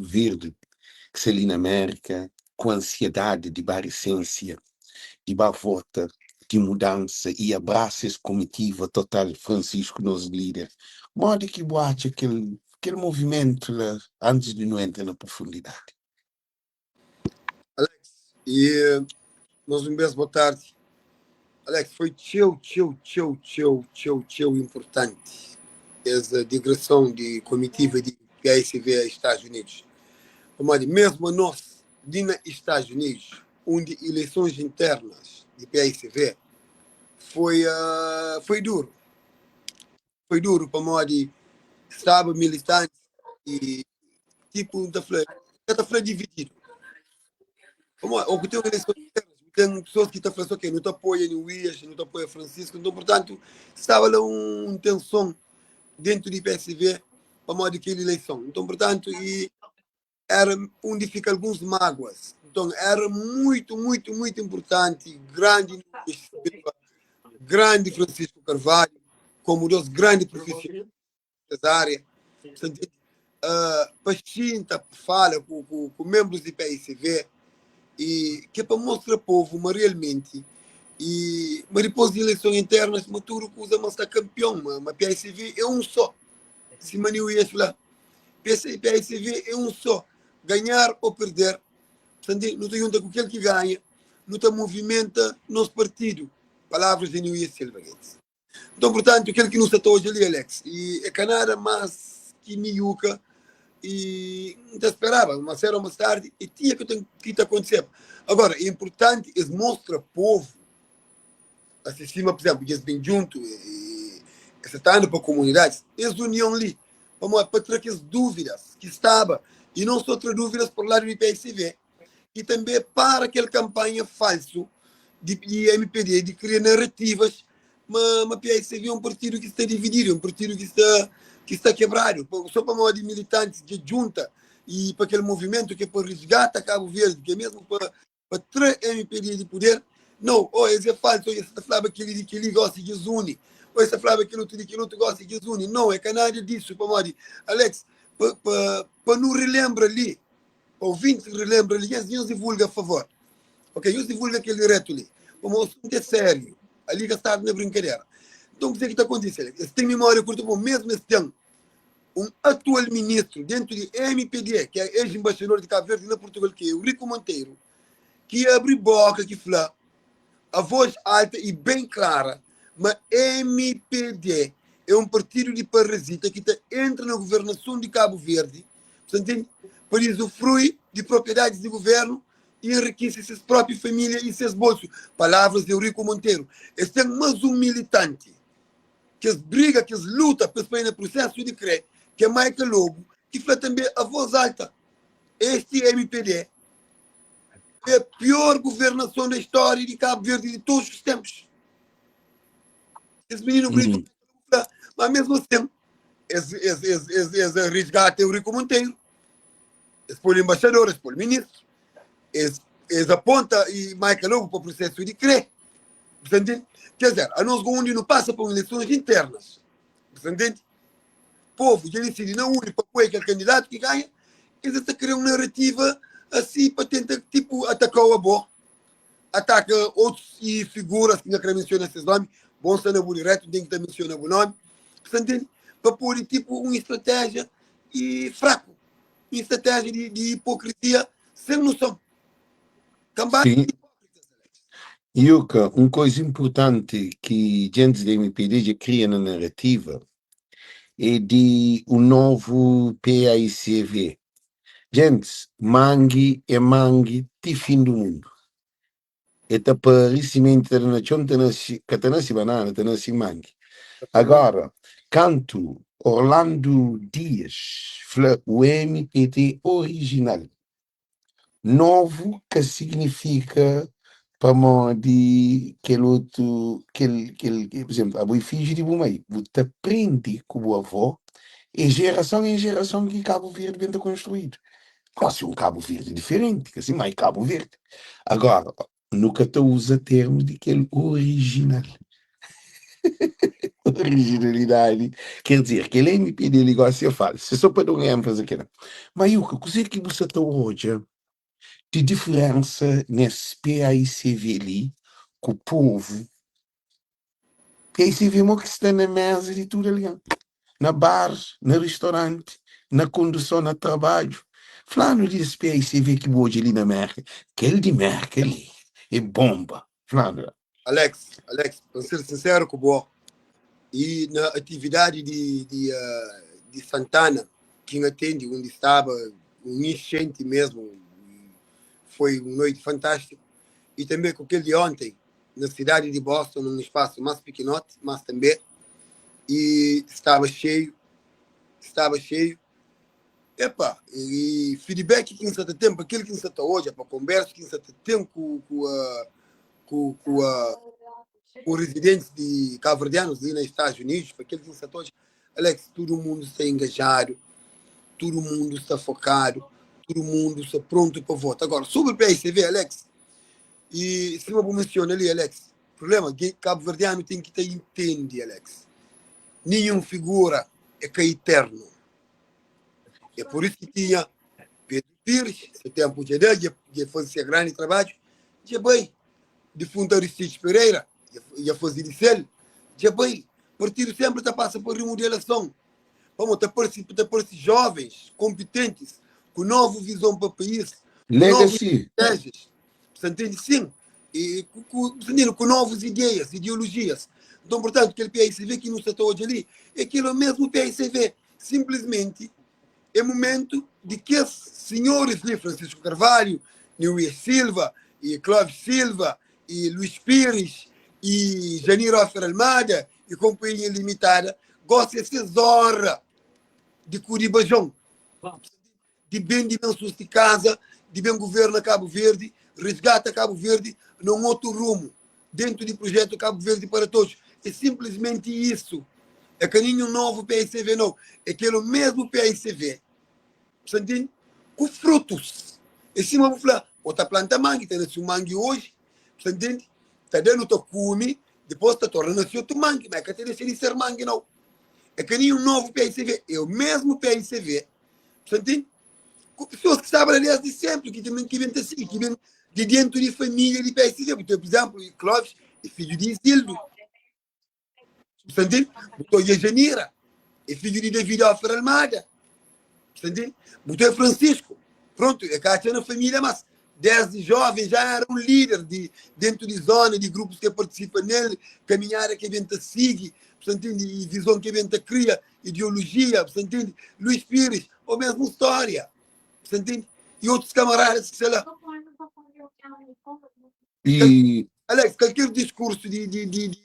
Verdi ki sta li na Mérika ku ansiedadi di ba risensia, di ba vota, di mudansa i abrasa es komitiva total Francisco nos lider. Modi ki bu atxa kel movimentu la antis di nu entra na profundidadi? Alex, e mais un bes boa tardi. Alex, foi txeu, txeu, txeu, txeu, txeu, txeu importanti es digressão di komitiva di PAICV a Estados Unidos. Pamodi mesmu anos li na Estados Unidos, undi ileisons internas di PAICV foi foi duru. Foi duru pamodi staba militantis i tipo N ta fla, ka ta fla divididu. Pamodi o ku ten ileisons internas, ten pessoas ki ta fla so ok, nu ta apoia Nuías, nu ta apoia Francisco, então portanto staba la un tenson dentu di PSV pamodi kel ileison. Então portanto i era undi fika alguns máguas. Então era muito, muito, muito importante, grande Nuías Silva, grande Francisco Carvalho, como dos grandes profissionais dessa área. Portanto, pa xinta, fala ku membros di PICV e que é pa mostra povo ma realmente e ma depois de eleições internas ma tudo kuza ma sta campeão ma PICV é um só. Sima Nuías fla, PICV é um só, ganhar ou perder. Portanto, nu ta junta ku kel ki ganha, nu ta movimenta nos partido. Palavras de Nuías Silva Guedes. Então, portanto, kel ki nu sta ta odja li, Alex, e é ka nada más ki miuka e N ta speraba, ma cedo ou mais tarde, e tinha que ten, ki ta acontecer. Agora, é importante es mostra povo, assim, sima, por exemplo, es bem junto, e, es ta anda pa comunidades, es união li, pamodi pa tra kes dúvidas ki staba, e não só tra dúvidas por lado di PSV, e também para aquel campanha falso di MPD, di kria narrativas ma PSV é um partido ki sta dividido, é um partido ki sta quebrado, só pamodi militantes dja junta e pa kel movimento que é pa resgata Cabo Verde, que é mesmo pa tra MPD di poder. Não, oh, esse é falso, oh, esse ta falaba aquele di aquele gosta de une, ou esse falaba aquele outro di aquele outro gosta de une. Não, é ka nada disso, pamodi, Alex, pa nu relembra ali, pa ouvinte relembra ali, nhos divulga, a favor. Ok, nhos divulga aquele direto ali. Pamodi o assunto é sério. Ali ka sta na brincadeira. Então, o que que está acontecendo? Eles têm memória curta, bom, mesmo eles têm um atual ministro dentro de MPD, que é ex-embaixador de Cabo Verde na Portugal, que é Eurico Monteiro, que abre boca, que fala a voz alta e bem clara, mas MPD é um partido de parasita que tá, entra na governação de Cabo Verde, portanto, para usufruir de propriedades de governo e enriquece suas próprias famílias e seus bolsos. Palavras de Eurico Monteiro. Esse tem mais um militante que es briga, que es luta para ir no processo de crer, que é Michael Lobo, que fala também a voz alta. Este MPD é a pior governação da história de Cabo Verde de todos os tempos. Esse menino bonito, mas mesmo assim, esse resgate Eurico Monteiro, esse foi o embaixador, esse foi o ministro, esse aponta e Michael Lobo para o processo de crer. Você entende? Quer dizer, a nós onde não passa por eleições internas. Você entende? Povo já decide não une para pôr aquele candidato que ganha, eles estão criando uma narrativa assim para tentar, tipo, atacar o avô, ataca outros e figuras que não quero mencionar esses nomes, bom ser na direto, tem que mencionar o nome. Você entende? Para pôr, tipo, uma estratégia e fraco, uma estratégia de hipocrisia sem noção. Cambada Sim. de hipócritas, Alex. Yuka, un koza inpurtanti ki gentis di MPD dja kria na narativa é di un novu PAICV. Gentis, mangi é mangi ti fin du mundu. E ta pari simenti ta da na txon, ta nasi, ka ta nasi banana, ta nasi mangi. Agora, kantu Orlando Dias fla o MPD original, novu ka signifika pamodi kel otu, kel, por exemplo, abo é fidju di bu mai, bu ta prende ku bu avó, é gerason em gerason ki Cabo Verde ben ta construído. Gosi un Cabo Verde diferenti, ka si, ma é Cabo Verde. Agora, nu ka ta usa termo di kel original. Orijinalidadi, ker dizer, kel MPD li gosi é falsu. É so pa da un énfazi kela. Ma Yuka, kuzê ki bu sa ta odja di diferénsa nes PAICV li ku povu? PAICV mo ki sta na méza di tudu algen, na bar, na ristoranti, na konduson, na trabadju. Fla-nu di es PAICV ki bu odja li na Mérka. Kel di Mérka li é bonba. Fla-nu la. Alex, Alex, pa N ser sinseru ku bo, i na atividadi di, di, di Santana ki N atendi, undi staba un inxenti mesmu, foi un noiti fantástiku, i tanbe ku kel di onten na sidadi di Boston, nun spasu más pikinoti, mas tanbe i staba xeiu, staba xeiu. Epa, i feedback ki N sa ta ten pa kel ki N sa ta odja, pa konbersu ki N sa ta ten ku, ku, ku, ku, ku rezidentis di kabuverdianus li na Estados Unidos, pa kel ki N sa ta odja, Alex, tudu mundu sta engajadu, tudu mundu sta fokadu, tudu mundu sta prontu pa vota. Agora, sobri PICV, Alex, i sima bu mensiona li, Alex, problema ki kabuverdianu ten ki ta intendi, Alex, ninhun figura é ka iternu. É por isso que tinha Pedro Pires, se tempo dja da, dja, dja faze se grande trabadju, dja bai. Defunto Aristides Pereira, dja, dja faze di sel, dja bai. Partido sempre ta passa por remodelação. Pamo ta parse, ta parse jovens, competentes, com nova visão para o país, com novas Legacy. estratégias. Você entende? Sim. E com, com, você entende? Com novas ideias, ideologias. Então, portanto, aquele PICV que nos está hoje ali, é aquele mesmo PICV. Simplesmente é momento de que esses senhores ali, Francisco Carvalho, Neuer Silva, e Clóvis Silva, e Luís Pires, e Janir Ofer Almada, e companhia limitada, gostem de ser honra de Curibajão, de bem de mensos de casa, de bem governo Cabo Verde, resgata Cabo Verde num outro rumo, dentro do projeto Cabo Verde para todos. É simplesmente isso. É que nenhum novo PICV não. É aquele mesmo PICV. Você entende? Com frutos. E cima vou falar, ou tá planta mangue, tá nascendo mangue hoje. Você entende? Tá dando tá come, depois tá tornando nascer outro mangue, mas que tem de ser mangue não. É que nenhum novo PICV, é o mesmo PICV. Você entende? Com pessoas que estavam ali desde sempre, que também que vem assim, que vem de dentro de família de PSV. Porque, por exemplo, Clóvis é filho de Isildo. Você entende? Botou Janira, é filho de David Ofer Almada. Você entende? Botou Francisco. Pronto, é que na família, mas desde jovem já era um líder de, dentro de zona, de grupos que participam nele, caminhada que a gente sigue, você entende? E visão que a gente cria, ideologia, você entende? Luís Pires, ou mesmo história, você entende? E outros camaradas, sei lá. E Alex, qualquer discurso de, de, de, de,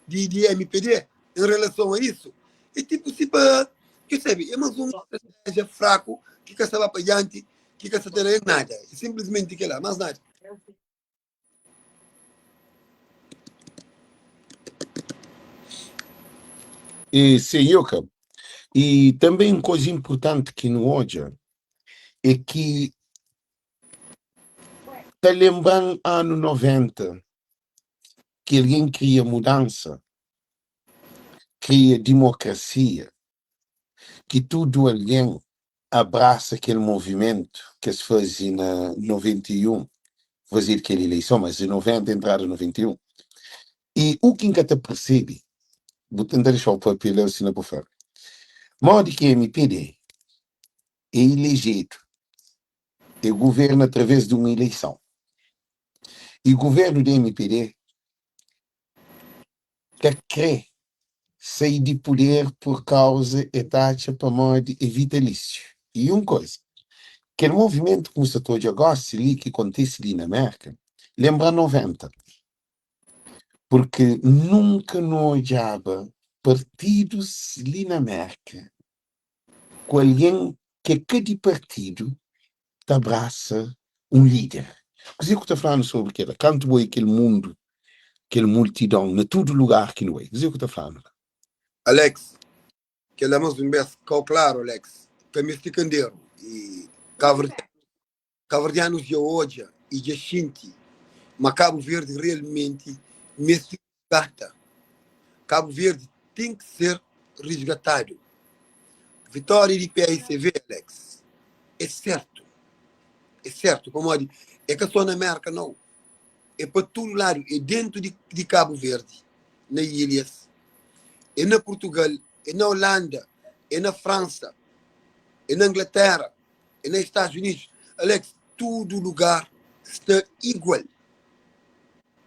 de, de MPD em relação a isso, é tipo, tipo, que sabe, é mais uma estratégia fraco que quer saber para diante, que quer saber nada. É simplesmente que lá, mais nada. E, sim, Yuka. E também uma coisa importante que não odja é que ta lembran ano 90 que alguém queria mudança, queria democracia, que tudo alguém abraça aquele movimento que se fazia na 91, fazer aquela eleição, mas em 90, entrada em 91. E o que nunca te percebe, vou tentar deixar o papel assim na fora. Modo que MPD é elegido, é governo através de uma eleição. E o governo do MPD que crê sair de poder por causa e taxa para modo é vitalício. E uma coisa, aquele movimento que você está agora, ali, que acontece ali na América, lembra 90. Porque nunca não olhava partidos ali na América com alguém que é cada partido te abraça um líder. O que eu estou falando sobre aquilo? Canto boi aquele mundo, aquele multidão, na todo lugar que não é. O que eu estou falando? Alex, que é mais um beijo, claro, Alex, que é candeiro e cabo-verdianos de hoje e de xinte, mas Cabo Verde realmente me gata. Cabo Verde ten ki ser risgatadu. Vitória di PAICV, Alex, é sertu. É sertu, pamodi é ka só na Merka nau. É pa tudu ladu, é dentu di, di Kabu Verdi, na ilhas, é na Purtugal, é na Holanda, é na Fransa, é na Inglaterra, é na Estados Unidos. Alex, tudu lugar sta igual.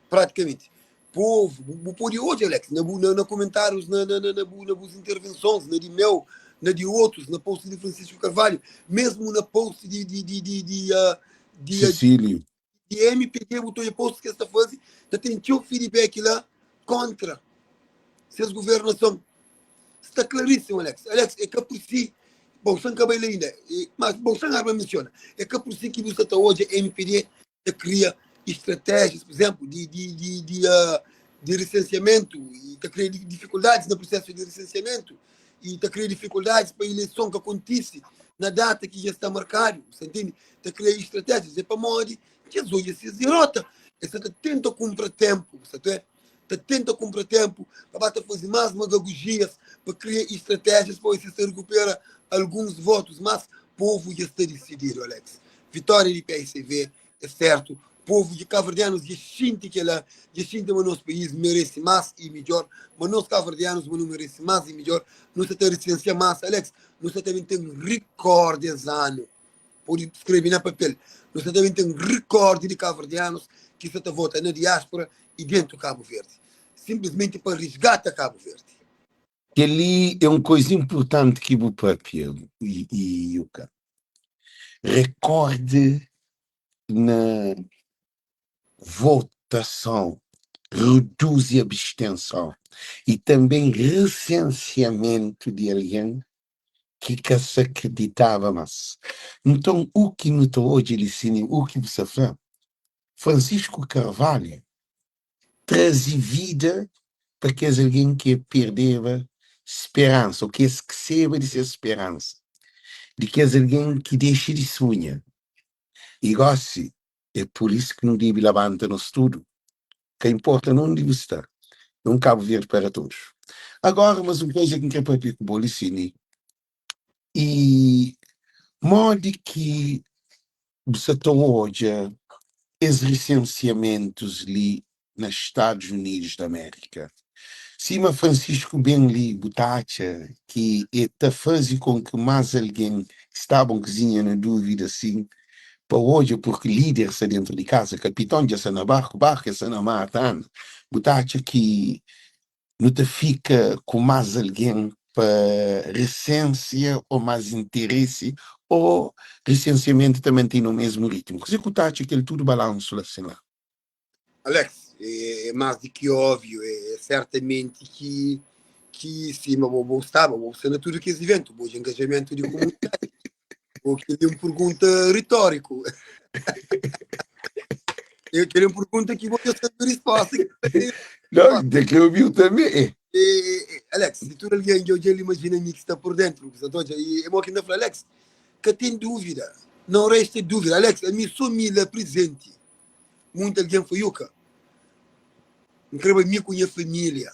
Praticamente. Povo, bu pode odja, Alex, na bu, na, na comentários, na, na, na, na, bu, na bus intervenções, na di meu, na di otus, na post di Francisco Carvalho, mesmo na post di, di, di, di, di, uh, di, uh, Cecílio. di MPD, bu ta odja post ki es ta faze, ta ten txeu feedback la kontra ses governason. Sta klaríssimo, Alex. Alex, é ka por si, bom, san ka bai la inda, e, mas, bom, san arma menciona, é ka por si ki bu sta ta odja MPD ta kria estratégias, por exemplo, di, di, di, di, uh, di recenseamento e ta kria dificuldades na processo de recenseamento e ta kria dificuldades pa eleição que acontece na data que já está marcado, você entende? Ta kria estratégias, é pamodi que es odja ses derrota, es ta tenta cumpra tempo, você tá ta tenta cumpra tempo pa ba ta faze mais magagogias, pa kria estratégias pa se ta recupera alguns votos, mas povo já está decidido, Alex. Vitória di PAICV é certo, povo di kabu-verdianos dja xinti kela, dja xinti ma nos país merece más e midjor, ma nos kabu-verdianos ma nu merece más e midjor, nu sta ta resensia más, Alex, nu sta ta ben ten rikórdi es anu, pode skrebe na papel, nu sta ta ben ten rikórdi di kabu-verdianos ki sta ta vota na diáspora e dentu Kabu Verdi, simplesmenti pa risgata Kabu Verdi. Kel-li é un koza inpurtanti ki bu pâpia, Yuka. Rekórdi na votason, reduzi abstenson i tanbê resensiamentu di algen ki ka sa kriditaba más. Nton, u-ki nu ta odja li sin, u-ki bu sa fla, Francisco Carvalho traze vida pa kes algen ki perdeba speransa ô ki es skeseba di ses speransa, di kes algen ki dexa di sunha. I gósi, é pur isu ki nu debe labanta nos tudu, ka inporta na undi bu sta, é un Kabu Verdi para todos. Agora, mas un kuza ki N kre papia ku bo, Licine, e modi ki bu sa ta odja es resensiamentus li na Stadus Unidus di Amérika? Sima Francisco ben li, bu ta atxa ki e ta faze kon ki más algen ki staba un kuzinha na dúvida sin pa odja purki líder sta dentru di kaza, kapiton dja sta na barku, barku dja sta na mar ta anda. Bu ta atxa ki nu ta fika ku más algen pa resensia ô más interesi ô resensiamentu ta mantê no mesmu ritmu? Kuzê ku ta atxa kel tudu balansu la sin la? Alex, é más di ki óviu, é sertamenti ki ki sima bo bo staba, bo sta na tudu kes iventu, bo odja engajamentu di komunidadi. Bo kel é un pergunta ritóriku. É kel é un pergunta ki bo dja sabe risposta. Não, tem que ouvir também. E, Alex, si tudu algen dja odja-l, imajina mi ki sta por dentru. Bu sta ta odja? E mo ki N ta fla, Alex, ka ten dúvida, não resta dúvida. Alex, ami so mi la prezenti. Munti algen fla, Yuka, N kreba mi ku nha família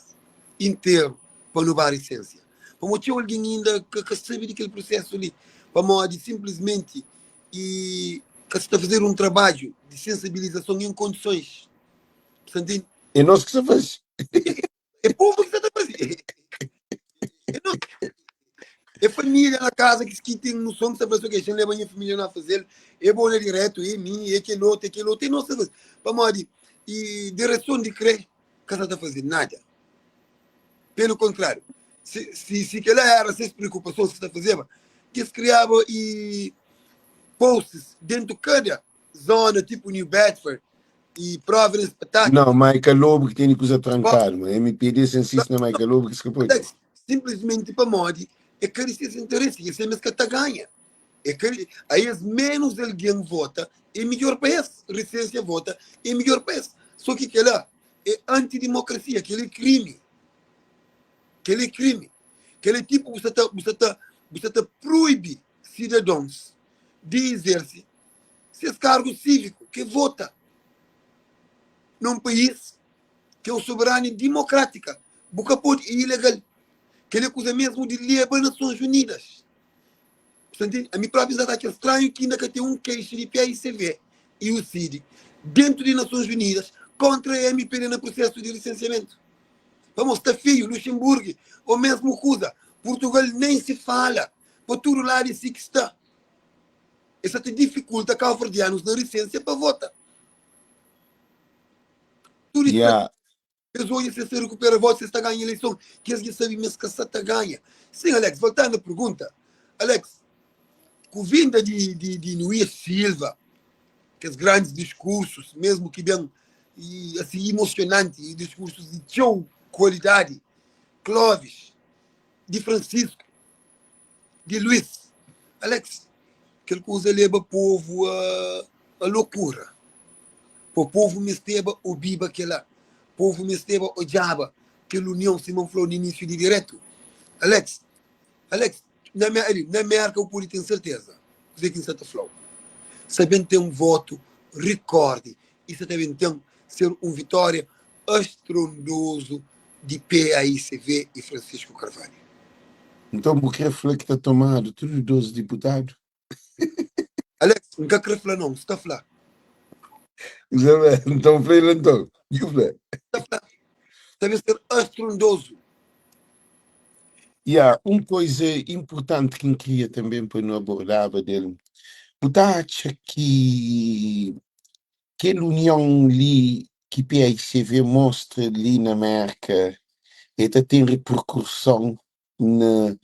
interu pa nu ba risensia. Pamodi txeu algen inda ka ka sabe di kel prusesu li, pamodi sinplismenti i ka sta fazedu un trabadju di sensibilizason en kondisons. Bu sta ntende? É nos ki sta faze. É povu ki sta ta faze. É nos. É família na casa que, que tem noção que está fazendo, ok, deixa eu levar minha família na fazer, é bom na direto, é mim, é aquele outro, é aquele outro, é nossa fazer. Pamodi, e direção de crer, que está fazendo nada. Pelo contrário, se, se, se aquela era essas preocupações que está fazendo, que se criava e posts dentro de cada zona, tipo New Bedford e Providence, Pawtucket. Não, Maica Lobo que tem coisa trancado, mas MPD se insiste na Maica Lobo que escapou. Alex, simplesmente pamodi é ka di ses interesi, es mes ka ta ganha. É ka aí es menos alguém vota, é melhor pa es. Recensia vota, é melhor pa es. Só que kela é antidemocracia, kela é crime. Kela é crime. Kela é tipo, bu ta, bu ta, bu ta proibi cidadãos di exerce ses cargo cívico, que é vota num país que é um soberano e democrática. Bu ka pode, é ilegal. Kel é kuza mesmu di leba Nasons Unidas. Bu sta ntende? Ami propi N sa ta atxa stranhu ki inda ka ten un keixa di paicv i UCID dentu di Nasons Unidas kontra MPD na prusesu di lisensiamentu. Pamodi sta feiu, Luxemburgu o mesmu kuza, Purtugal nen si fala, pa tudu ladu é si ki sta. Es sa ta difikulta kauverdianus na lisensia pa vota. Tudu es Yeah. Es odja si es ta rekupera votu, si es ta ganha eleison. Kes ki sabe ma es ka sa ta ganha. Sin, Alex, voltandu a pergunta, Alex, ku vinda di, di, di Nuías Silva, kes grandis diskursus, mesmu ki ben i, asi, emosionanti, i diskursus di txeu kualidadi, Clóvis, di Francisco, di Luís, Alex, kel kuza leba povu a, a lokura. Po povu mesteba obiba kela, povu mesteba odjaba kel union, sima N fla-u na inísiu di diretu. Alex, Alex, na, ali, na Merka bu pode ten serteza kuzê ki N sa ta fla-u. Sa ben ten votu rikórdi i sa ta ben ten ser un vitória astrondozu di paicv i Francisco Carvalho. Nton bu kre fla ki ta tomadu tudu 2 diputadu? Alex, N ka kre fla non, sta fla. Nton fla el nton. Ki fla? Sta fla. Ta ben ser astrondozu. Ya, un koiza inpurtanti ki N kria tanben pa nu abordaba del, bu ta atxa ki Kel union li ki paicv mostra li na Merka e ta ten reperkuson na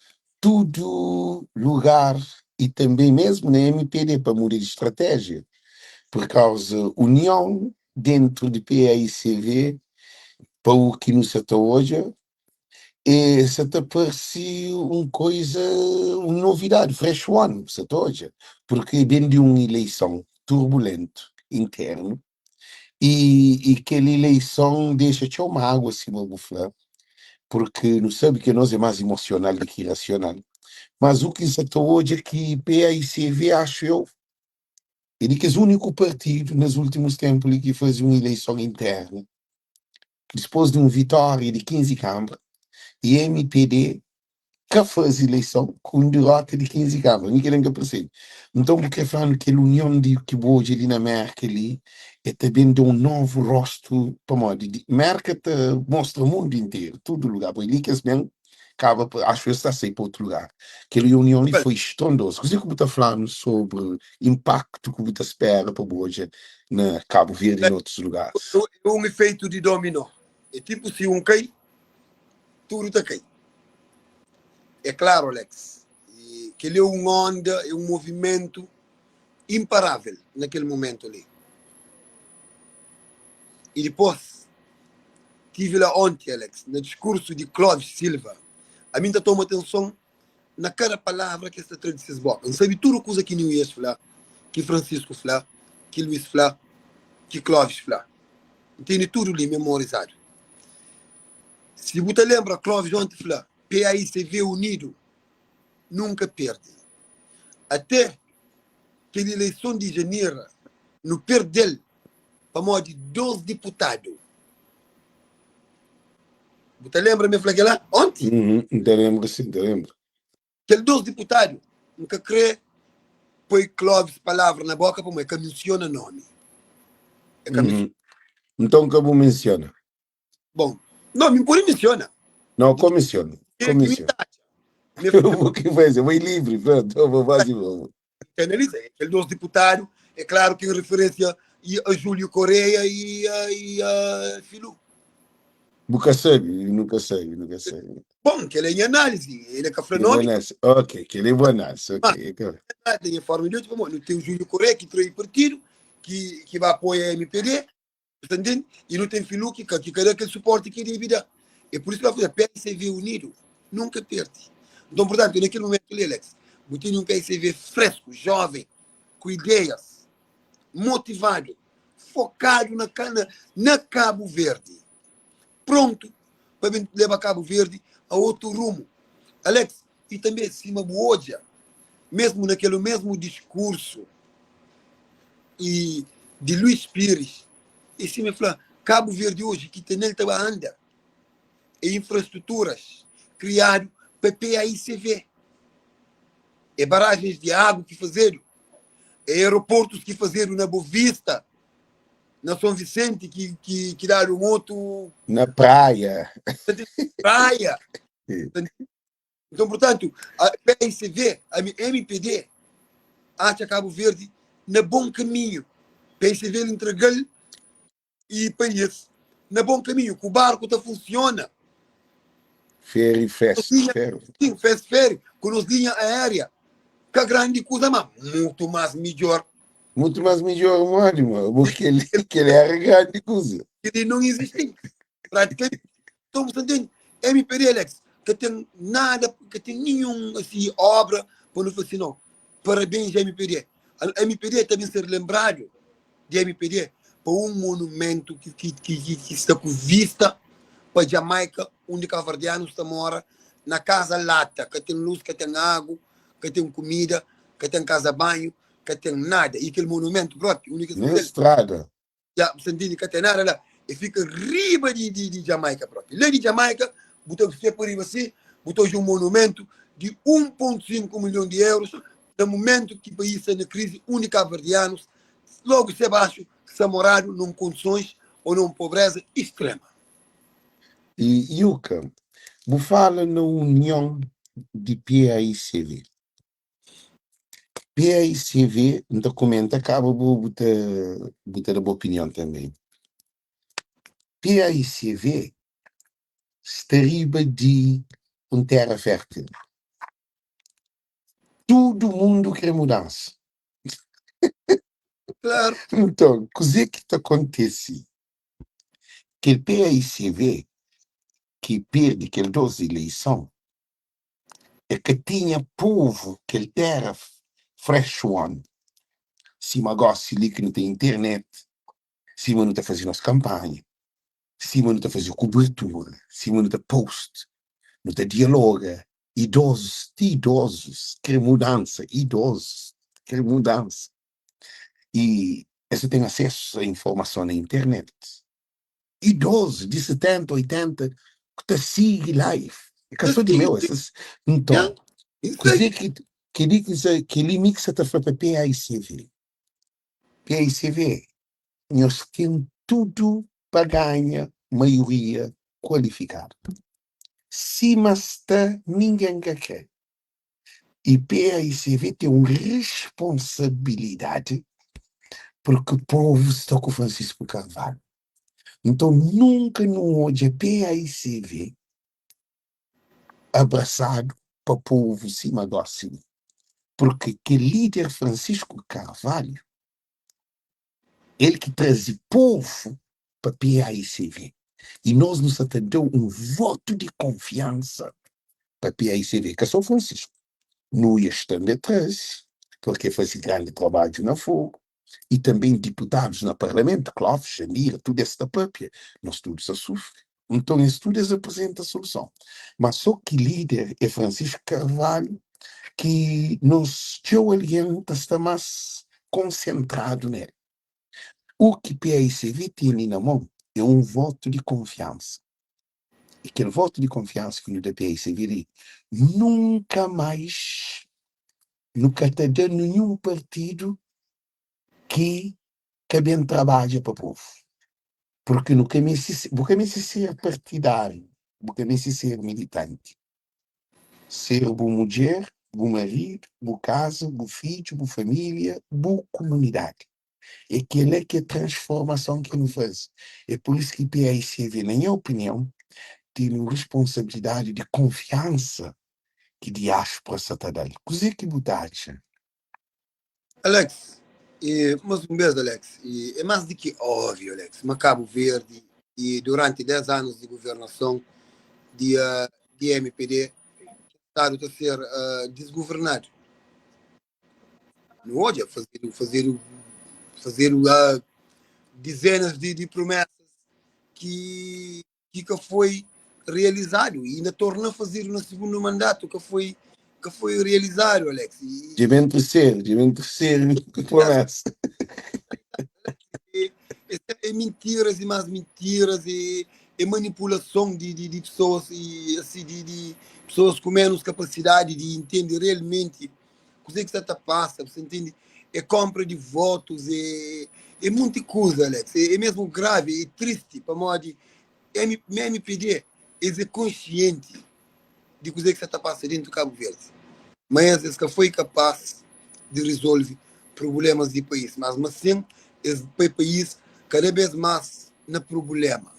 tudu lugar i tanbe mesmu na mpd pa muda di stratéjia pur kauza union dentru di paicv pa u ki nu sa ta odja e sa ta parse un koiza un novidadi fresh one bu sa ta odja purki ben di un ileison turbulentu internu i i kel ileison dexa txeu mágua sima bu fla purki nu sabe ki nos é más emosional di ki rasional mas u ki N sa ta odja ki paicv axu eu é di kes úniku partidu nes últimus ténpu li ki faze un ileison internu Dispôs di un vitória di 15 kanbra, i mpd ka faze ileison ku un dirota di 15 kanbra. Mi kel-la N ka persebe. Nton, bu kre fla-nu kel union di ki bu odja li na Mérka li, e ta ben da un novu rostu, pamodi di Mérka ta mostra mundu interu, tudu lugar. Poi li ki es ben kaba pa, axu es ta sai pa otu lugar. Kel reunion li foi strondozu. Kuzê ki bu ta fla-nu sobri inpaktu ki bu ta spera pa bu odja na Kabu Verdi i na otus lugaris? É un efeitu di dominó. É tipu si un kai, tudu ta kai. É klaru, Alex, kel-li é un onda, é un movimentu imparável na kel momentu li. I dipôs, tive la onti, Alex, na diskursu di Clóvis Silva, ami N ta toma atenson na kada palavra ki es ta tra di ses boka. N sabe tudu kuza ki Neuias fla, ki Francisco fla, ki Luís fla, ki Clóvis fla. N tene tudu li memorizadu. Si bu ta lenbra, Clóvis onti fla, PAICV unidu nunka perde. Até kel ileison di Janira, nu perde-l pamodi 2 diputadu. Bu ta lenbra mi fla kel-la onti? N ta lenbra, sin, N ta lenbra. Kel 2 diputadu, N ka kre poi Clóvis palavra na boka pamodi el ka mensiona nomi. El ka mensiona. Nton ka bu mensiona. Bon, nomi N pode mensiona. Nau, ko mensiona. Ko mensiona. Bu ki faze, bai livri, pronto, bu faze bu. Analisa, kel 2 diputadu, é klaru ki en referensia a Júlio Correia e a, e a Filu. Bu ka sabe, nu ka sabe, nu ka sabe. Bon, kel é nha análise, ele ka fla nomi. Ok, kel é bu análise, ok. Mas, tem forma de outro, nu tem o Júlio Correia ki trai partido, ki, ki ba apoia MPD, Bu ta ntende? I nu ten filu ki ka ki ka da kel suporti ki debi da. É pur isu ki el fla, PSV unidu nunka perdi. Nton, purtantu, na kel mumentu li, Alex, bu tene un PSV fresku, joven, ku ideias, motivadu, fokadu na na na Kabu Verdi, prontu pa ben leba Kabu Verdi a otu rumu. Alex, i tanbe sima bu odja, mesmu na kel mesmu diskursu i di Luís Pires, i sima el fla, Kabu Verdi oji ki ten el ta ba anda é infrastruturas kriadu. Pa PAICV. É barragens de água que fazedu, é aeroportos que fazedu na Boa Vista, na São Vicente, que dadu um outro Na praia. Praia. Então, portanto, a PAICV, a MPD, acha Cabo Verde na bom caminho. PAICV entrega-lhe e país na bom caminho, que o barco tá funciona. Ferry fast Linha, ferry. Sim, fast ferry, com nos linha aérea. Que grande coisa, mas muito mais melhor. Muito mais melhor, mano, porque ele era grande coisa. Ele não existe. Praticamente. Então, você entende? MPD, Alex, que tem nada, que tem nenhum assim, obra para não fazer, não. Parabéns, MPD. A MPD também ser lembrado de MPD para um monumento que está com vista para Jamaica, onde cabo-verdianos está mora, na Casa Lata, que tem luz, que tem água, que tem comida, que tem casa-banho, que tem nada. E aquele monumento próprio, único Nem estrada. Já, você entende? Que tem nada lá. E fica riba de Jamaica próprio. Lá de Jamaica, botou você por riba assim, botou um monumento de 1,5 milhão de euros, no momento que o país está na crise, única cabo-verdianos, logo se abaixo, se morado num condições ou numa pobreza extrema. E Yuka, bu fala na união de PAICV. PAICV, não te comenta, acaba bu te dar boa opinião também. PAICV está riba de um terra fértil. Todo mundo quer mudança. Claro. Então, o que é que te acontece? Que o PAICV, que perde aquele 12 eleição, é que tinha povo que ele terra fresh one. Se uma gosta ali que não tem internet, se não está fazendo as campanhas, se não está fazendo cobertura, se não está post, não está dialoga, idosos, idosos, querem mudança, idosos, querem mudança. E você tem acesso à informação na internet. Idosos de 70, 80, que te sigue live. É que sou de meu, essas. Então, quer que limite você está falando para PAICV? PAICV, nós temos tudo para ganhar maioria qualificada. Se mas está, ninguém quer. E PAICV tem uma responsabilidade porque o povo está com Francisco Carvalho. Então nunca não olha PAICV abraçado para o povo cima do assim. Porque que líder Francisco Carvalho, ele que traz o povo para PAICV. E nós nos atendeu um voto de confiança para PAICV, que é só Francisco. Não ia estando atrás, porque fazia grande trabalho na Fogo, e também deputados no parlamento, Clóvis, Janira, tudo essa própria, nós todos a sofre. Então, isso tudo apresenta a solução. Mas só que líder é Francisco Carvalho, que nos teu alguém está mais concentrado nele. O que PAICV tem na mão é um voto de confiança. E aquele voto de confiança que o da PAICV nunca mais, nunca está dando nenhum partido que bem trabalha para o povo. Porque nunca me se, nunca me se ser partidário, nunca me se ser militante. Ser boa mulher, bom marido, boa casa, bom filho, boa família, boa comunidade. É aquilo é que é a transformação que nos faz. É por isso que o PAICV, na minha opinião, tem uma responsabilidade de confiança que diáspora está dando. O que é que você acha? Alex, e, mais um beijo, Alex. E, é mais do que óbvio, Alex. Mas Cabo Verde, e durante 10 anos de governação de MPD, o Estado está a ser desgovernado. Não olha, fazer dezenas de promessas que foi realizado e ainda torna a fazer no segundo mandato que foi realizado, Alex. E, De bem terceiro promessa. É mentiras e mais mentiras e É manipulason di di di pesoas i asi di di pesoas ku ménus kapasidadi di intende realmenti kuzê ki sta ta pasa, bu sta intende? É konpra di votus, é é munti kuza, Alex. É é mesmu gravi, é tristi pamodi M MPD es é konsienti di kuzê ki sta ta pasa dentu Kabu Verdi, ma es es ka foi kapaz di rizolve prublémas di país, mas ma sin es poi país kada bês más na prubléma.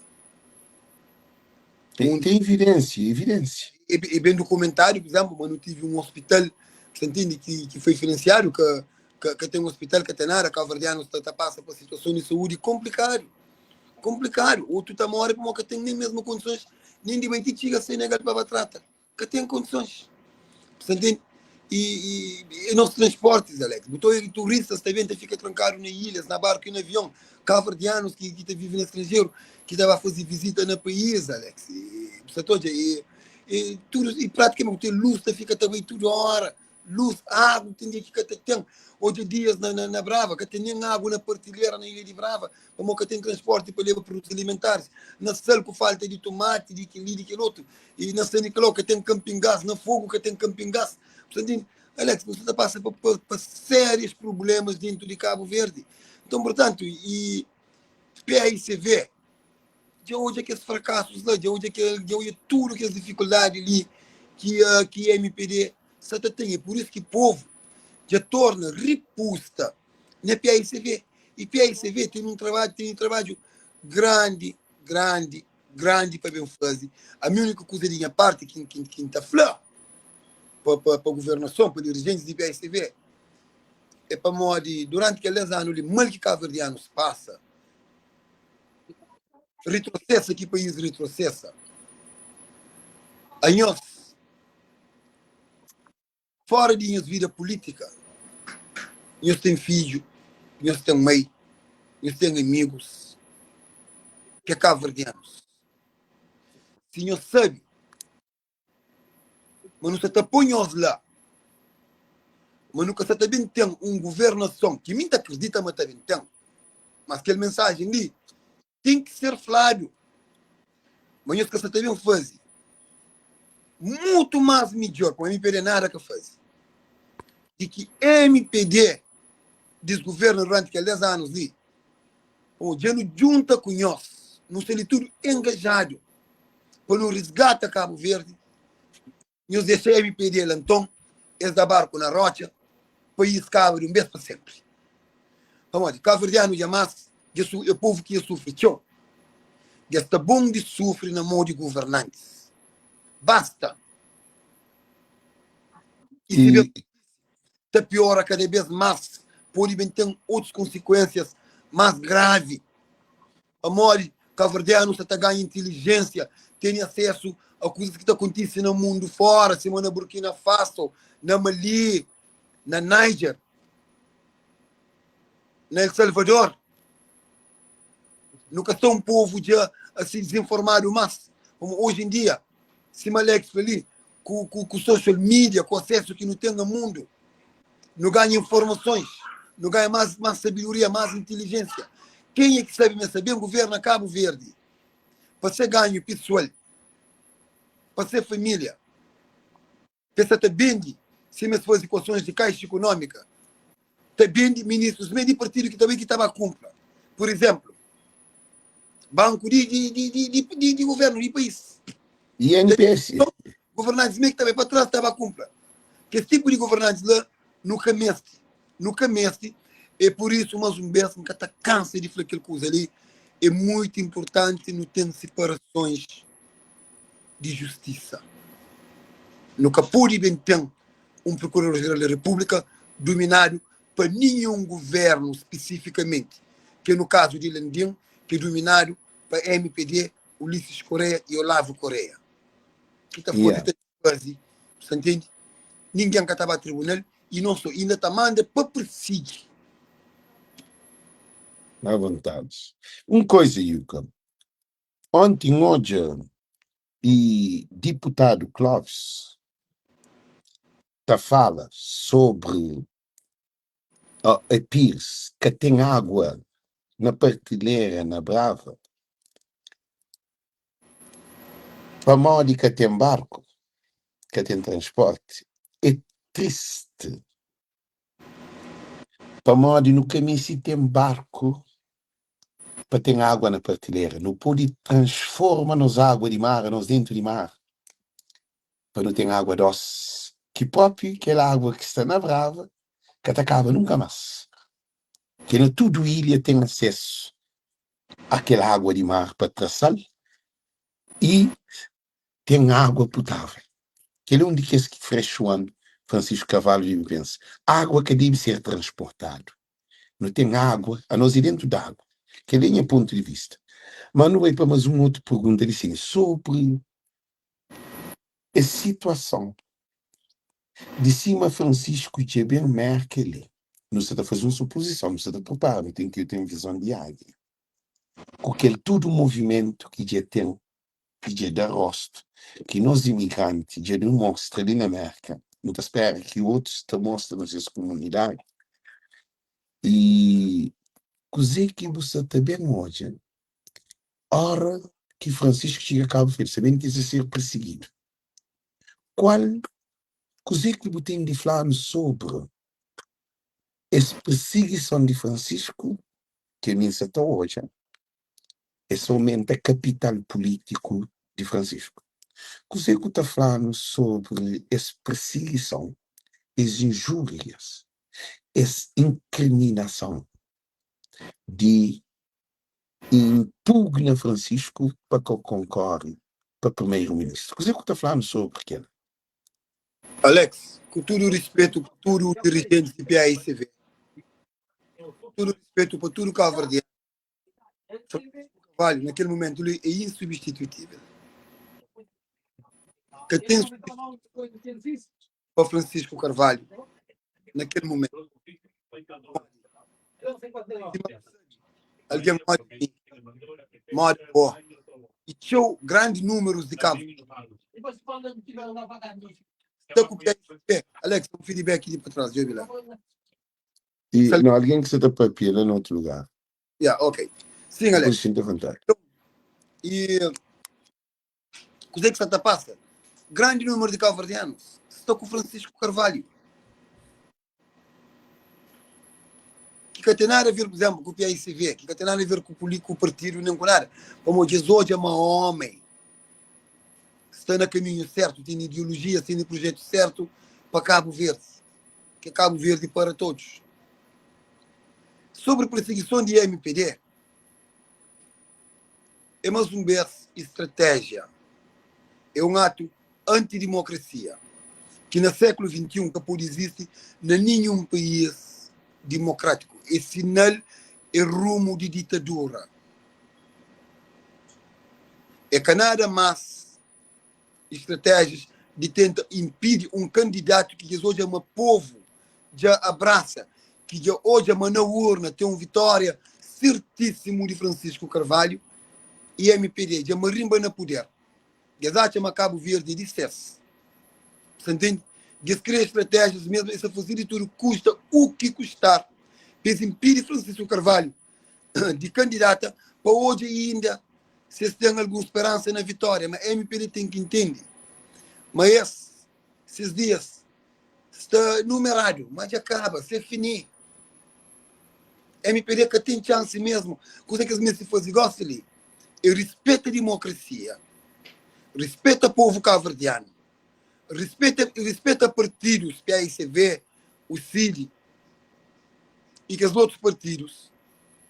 Tem, Undi tem evidência, evidência. é, é bem documentado, por exemplo, mas não tive um hospital, você entende, que, que foi financiado, que, que, que tem um hospital que tem nada, cabo-verdiano está, tá passa por situação de saúde complicado, complicado. Outro está morre porque não tem nem mesmo condições, nem de bem que chega a Senegal para trata, que tem condições. Você entende? E, e, e nossos transportes, Alex. Botou aí turistas também tá fica trancado nas ilhas, na barco e no avião. Cabo-verdianos que, que tá vivem no estrangeiro, que estava a fazer visita no país, Alex. E, você tá, e, e, tudo, e praticamente tem luz, tá fica também toda hora. Luz, água, tem dia que tá tem. Hoje dias na, na, na Brava, que tem nem água na partilheira na Ilha de Brava, como que tem transporte para levar produtos alimentares. Na Sal, com falta de tomate, de aquele, de aquele outro. E na São Nicolau, que tem camping gás, na Fogo, que tem camping gás. Portanto, Alex, você está passando por, por, por sérios problemas dentro de Cabo Verde. Então, portanto, e PAICV, de onde é que esses fracassos lá, de onde é que de onde é tudo que as dificuldades ali que uh, que MPD só tem. É por isso que o povo já torna repusta na PAICV. E PAICV tem um trabalho, tem um trabalho grande, grande, grande para bem fazer. A minha única coisa de minha parte, que que que está falando para para a governação, para dirigentes de PAICV, é para modo durante aqueles anos ali, mal que Cabo Verdeanos passa, retrocessa que país retrocessa. A nós, fora de minha vida política, nós tem filho, nós tem mãe, nós tem amigos, que é cabo-verdianos. Se nós sabe, mas não se está põe lá, mas nunca se também tem um governação que mim acredita, mas também tem. Mas aquela mensagem ali tem que ser falado. Mas nós que se também faz muito mais melhor, com o MPD nada que faz. De que MPD desgoverno durante aqueles 10 anos ali, o já não junta com nós, não se tudo engajado para não resgata Cabo Verde, nós deixa MPD lá então, eles da barco na rocha, país cabo de um vez para sempre. Vamos lá, Cabo Verdeano jamais, é o povo que sofre, tchau. Já está bom de sofrer na mão de governantes. Basta. E se E, está piora cada vez mais, pode bem ter outras consequências mais graves. Amor, cabo-verdiano está ganhando inteligência, tem acesso a coisas que estão acontecendo no mundo fora, sima na Burkina Faso, na Mali, na Niger, na El Salvador. Nunca está um povo já assim desinformado, mas como hoje em dia, se Alex ali, com, com, com social media, com acesso que não tem no mundo, não ganha informações, não ganha mais, mais sabedoria, mais inteligência. Quem é que sabe mesmo saber governa Cabo Verde? Para ser ganho pessoal, para ser família. Pensa também, se me faz equações de caixa econômica, também de ministros, meio de partido que também que estava a cumprir. Por exemplo, banco de, de, de, de, de, de, de governo de país. INPS. Então, governantes meio que também para trás estava a cumprir. Que esse tipo de governantes lá nunca meste. Nunca meste. É por isso, mais um vez, nunca está cansa de falar aquela coisa ali. É muito importante não ter separações de justiça. Nunca pode bem ter um procurador-geral da República dominado por nenhum governo especificamente, que no caso de Landim, que é dominado por MPD, Ulisses Correia e Olavo Correia. Que está Yeah. fora de fazer, você entende? Ninguém que estava a tribunal e não só, ainda está manda para perseguir. À vontade. Uma coisa, Yuka. Ontem, hoje, e deputado Clóvis tá fala sobre a, a Pires que tem água na partilheira na Brava. Pamodi ka ten barku, ka ten transporti, é tristi. Pamodi nu ka meste ten barku pa ten agua na partilera. Nu pode transforma nos agua di mar, nos dentu di mar, pa nu ten agua dosi, ki propi kel agua ki sta na Brava ka ta kaba nunka mas. Ki na tudu ilha ten asesu a kel agua di mar pa tra sal i ten agua putável. Kel é un di kes ki Fresh One Francisco Carvalho debe pensa. Agua ka debe ser transportadu. Nu ten agua, anos é dentu d'agua. Kel é nha pontu di vista. Ma nu bai pa mas un otu pergunta di sin sobri es situason di sima Francisco dja ben Merka li. Nu sa ta faze un supozison, nu sa ta pripara, nu ten ki ten vizon di águia. Ku kel tudu movimentu ki dja ten ki dja da rostu, ki nos imigranti dja nu mostra li na Merka, nu ta spera ki otus ta mostra na ses kumunidadi. I kuzê ki bu sa ta ben odja ora ki Francisco txiga Kabu Verdi, sabendu ki el sa ser pirsigidu? Kual kuzê ki bu ten di fla-nu sobri es pirsigison di Francisco ki ami N sa ta odja? Es aumenta kapital pulítiku di Francisco. Kuzê ku ta fla-nu sobri es pirsigison, es injúrias, es inkriminason di inpugna Francisco pa ka konkore pa primeru-ministru? Kuzê ku ta fla-nu sobri kel? Alex, ku tudu rispetu pa tudu dirijentis di PAICV, ku tudu rispetu pa tudu kabuverdianu, Francisco Carvalho na kel momentu li é insubstitutível. Ka ten substituto pa Francisco Carvalho na kel momentu. Sima bu sabe, algen modi mi, modi bo i txeu grandi númerus di Kabu sta ku pé pé. Alex, un feedback li pa tras, djobe la. I no algen ki sa ta papia la na otu lugar. Ya, ok. Sim, Bu Alex. xinti avontadi. Então, e kuzê ki sta ta pasa? Grandi númeru di kabuverdianus sta ku Francisco Carvalho, ki ka ten nada a ver, por exemplo, ku PAICV, ki ka ten nada a ver ku poli ku partidu nem ku nada, pamodi es odja ma homem sta na kaminhu sertu, ten ideologia, ten projetu sertu pa Kabu Verdi. Que Cabo Verde para todos. Sobre perseguição de MPD, é mais um vez estratégia. É um ato antidemocracia, que no século XXI ka pode existir na nenhum país democrático. É sinal, é rumo de ditadura. É que nada mais estratégias di tenta inpidi un kandidatu ki dja odja ma povu dja abrasa, ki dja odja ma na urna ten un vitória sertísimu di Francisco Carvalho y mpd dja marinba na puder. Dja es atxa ma Kabu Verdi é di ses. Sa ntende? Dja es kria estratégias mesmu, es ta faze di tudu kusta u ki kustar pa es inpidi Francisco Carvalho di kandidata pa odja inda si es ten algun speransa na vitória. Ma mpd ten ki ntende ma es, ses dias sta numeradu, ma dja kaba, se fini. Mpd ka ten txansi mesmu. Kuza ki es meste faze gosi li é rispeta dimokrasia, rispeta povu kabuverdianu, rispeta, rispeta partidus, paicv, UCID i kes otus partidus.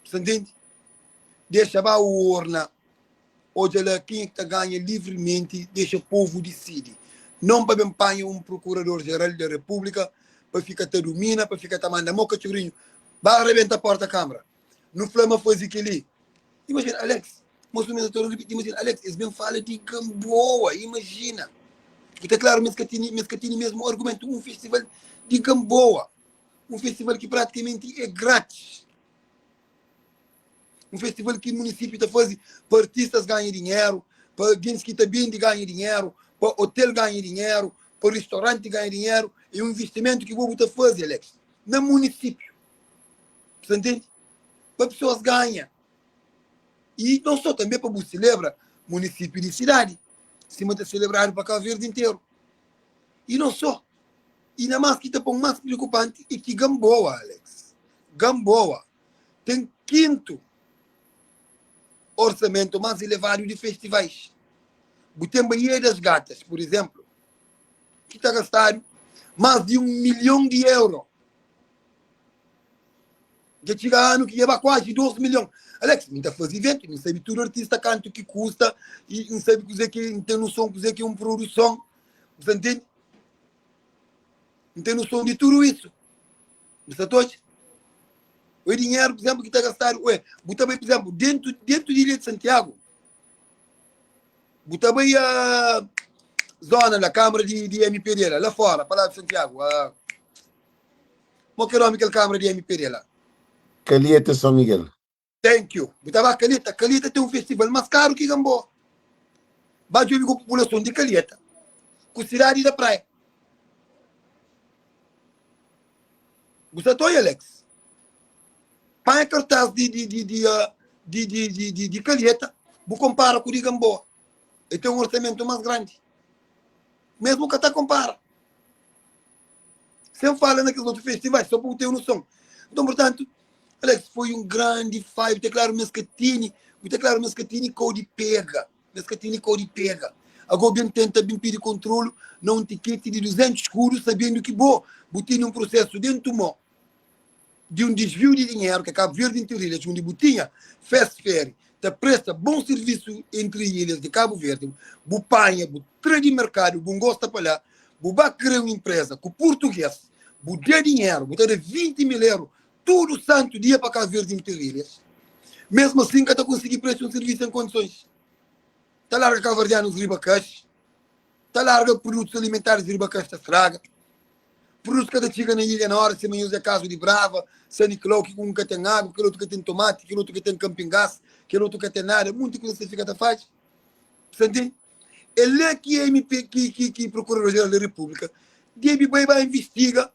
Sa ntende? Dexa ba urna, odja la kenha ki ta ganha livrimenti, dexa povu disidi. Non pa ben panha un prokurador jeral da repúblika pa fika ta dumina, pa fika ta manda mo katxurinhu ba rebenta porta kamara. Nu fla ma faze kel-li. Imajina, Alex, mosu mi ta ripiti, imajina, Alex, es ben fala di Gamboa, imajina. E ta klaru ma es ka tene, ma es ka tene mesmu argumentu. Un festival di Gamboa, un festival ki pratikamenti é grátis. Un festival ki munisípiu ta faze pa artistas ganha dinheru, pa gentis ki ta bende ganha dinheru, pa hotel ganha dinheru, pa ristoranti ganha dinheru. É un investimentu ki bo bu ta faze, Alex, na munisípiu. Sa ntende? Pa pesoas ganha. I non so, tanbe pa bu selebra munisípiu di sidadi. sima ta selebradu pa Cabo Verde interu. I non so, inda mas ki ta pon mas preokupanti e ki Gamboa, Alex, Gamboa ten kintu orsamento mas elevadu di festivais. Bu ten Baía das Gatas, pur izemplu, ki ta gastadu mas di 1 milhon di euro. Dja txiga anu ki dja ba kuazi 2 milhon. Alex, mi ta faze iventu, mi sabe tudu artista kantu ki kusta i N sabe kuze ki, N ten noson kuze ki é un produson. Bu sa ntende? N ten noson di tudu isu. Bu sa ta odja? Oi, dinheru, por izemplu, ki ta gastadu, oi, bu ta bai, por izemplu, dentu, dentu di Ilha di Santiagu, bu ta bai a zona la, Câmara di, di MPD la, la fora, pa la di Santiagu, a, mo ki é nomi kel Câmara di MPD la? Calheta São Miguel. Thank you. Bu ta ba Calheta, Calheta ten un festival mas karu ki Gamboa. Ba djobe ku populason di Calheta, ku sidadi da Praia. Bu sa ta oia, Alex? Panha kartaz di di di di di di di di di Calheta, bu kompara ku di Gamboa. E ten un orsamentu mas grandi. Mesmu ka ta kompara. Sem fala na kes otu festivais, só pa bu ten noson. Nton, portantu, Alex, foi un grandi fai. Bu ta klaru ma es ka tini, bu ta klaru ma es ka tini kau di pega. Ma es ka tini kau di pega. Ago ben tenta ben pidi kontrolu na un tiketi di 200 skudu, sabendu ki bo bu tini un prosesu dentu mo di un disviu di dinheru ke Kabu Verdi inter ilhas, undi bu tinha Fast Ferry ta presta bon sirvisu entri ilhas di Kabu Verdi, bu panha, bu tra di merkadu, bu ngosta pa la, bu ba kria un impreza ku purtuges, bu da dinheru, bu ta da 20 mil eru tudu santu dia pa Kabu Verdi inter ilhas, mesmu asin ka ta konsigi presta un sirvisu en kondisons. Ta larga kabuverdianus riba kaxi, ta larga produtus alimentaris riba kaxi ta straga. Produtu ka ta txiga na ilha na ora, sima nhos é kazu di Brava, San Nicolau, ki un ka ten agu, kel otu ka ten tomati, kel otu ka ten kanpingas, kel otu ka ten nada, munti kuza sa fika ta fadja. Sa ntende? É la ki MP, ki, ki, ki Procurador-Geral da República debe bai ba investiga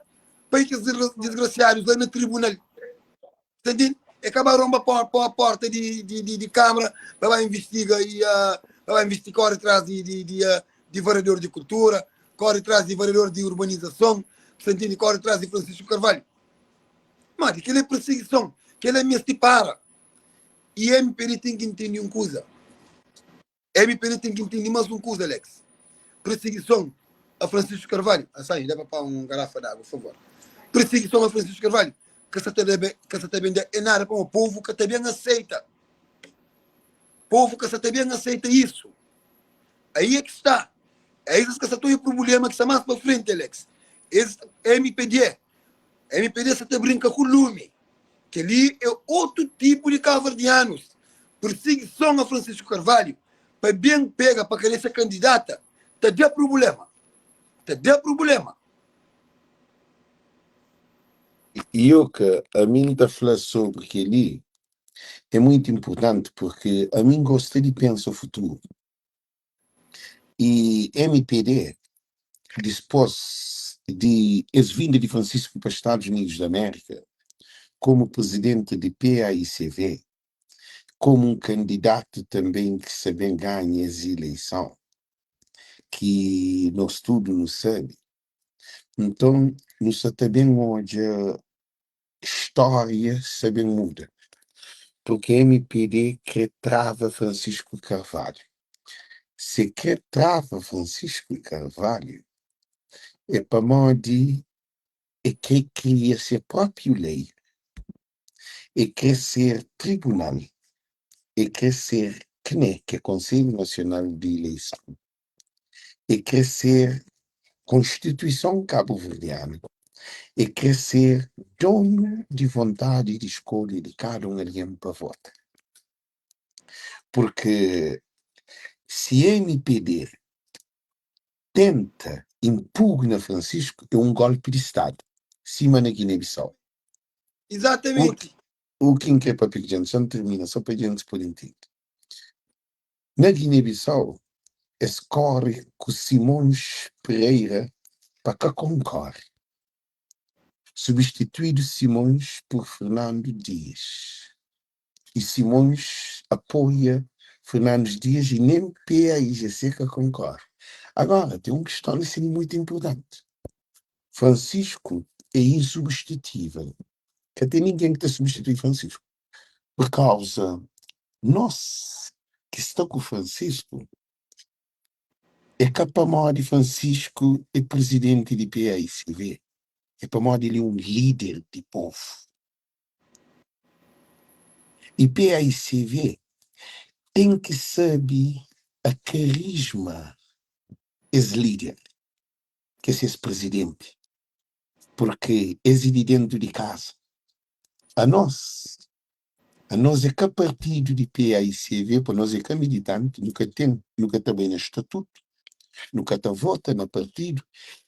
pa kes disgrasiadus la na tribunal. Ta ntende? É ka ba ronba porta di, di, di, di Câmara pa ba investiga e uh, pa ba investiga, corre tras di, di, di, uh, di vereador di cultura, corre tras di vereador di urbanizason, ta ntende? Corre tras di Francisco Carvalho. Modi, kel é perseguição, kel é meste para. E MPD tem que entender um coisa. MPD ten ki ntende mas un kuza, Alex. Perseguison a Francisco Carvalho, Assange, da papá un garafa di agu, favor. Perseguison a Francisco Carvalho ka sa ta da ka sa ta ben da é nada pamodi povu ka ta ben aseita. Povu ka sa ta ben aseita isu. Aí é ki sta. É es ka sa ta oia prubulema ki sta mas pa frenti, Alex. Es MPD, MPD sa ta brinka ku lumi. Kel-li é otu tipu di kabuverdianus. Pirsigison a Francisco Carvalho pa ben pega pa ka dexa kandidata ta da prubulema. Ta da prubulema. Yuka, ami N ta fla sobri kel-li é muitu inpurtanti purki ami N gosta di pensa futuru. I MPD, dispos di es vinda di Francisco pa Stadus Unidus di Amérika, komu prizidenti di PAICV, komu un kandidatu tanben ki sa ben ganha es ileison, ki nos tudu nu sabe, nton nu sa ta ben odja Stória sa ben muda, purki mpd kre trava Francisco Carvalho. Se kre trava Francisco Carvalho é pamodi e kre kria se propi lei, e kre ser tribunal, e kre ser CNE, ke Konselhu Nasional di Ileison, e kre ser Konstituison Kabuverdianu, e kre ser donu di vontadi di skolha di kada un algen pa vota. Purki si mpd tenta inpugna Francisco é un golpi di Stadu, sima na Guiné-Bissau. Izatamenti. U ki N kre papia ku djenti, xa N tirmina, so pa djentis pode ntende. Na Guiné-Bissau, es kóre ku Simões Pereira pa ka konkóre, substituídu Simões pur Fernando Dias, y Simões apoia Fernandes Dias i nen PAIGC ka konkorda. Agora, ten un kiston li sin muitu inpurtanti. Francisco é insubstituível. Ka ten ningen ki ta substitui Francisco. Pur kauza nos ki sta ku Francisco, é ka pamodi Francisco é prizidenti di PAICV, é pamodi el é un líder di povu. I PAICV ten ki sabe a karisma es líder, ki é ses prizidenti, purki es é di dentu di kaza. Anos, anos é ka partidu di PAICV, pa nos é ka militanti, nu ka ten, nu ka ta bai na statutu, nu ka ta vota na partidu.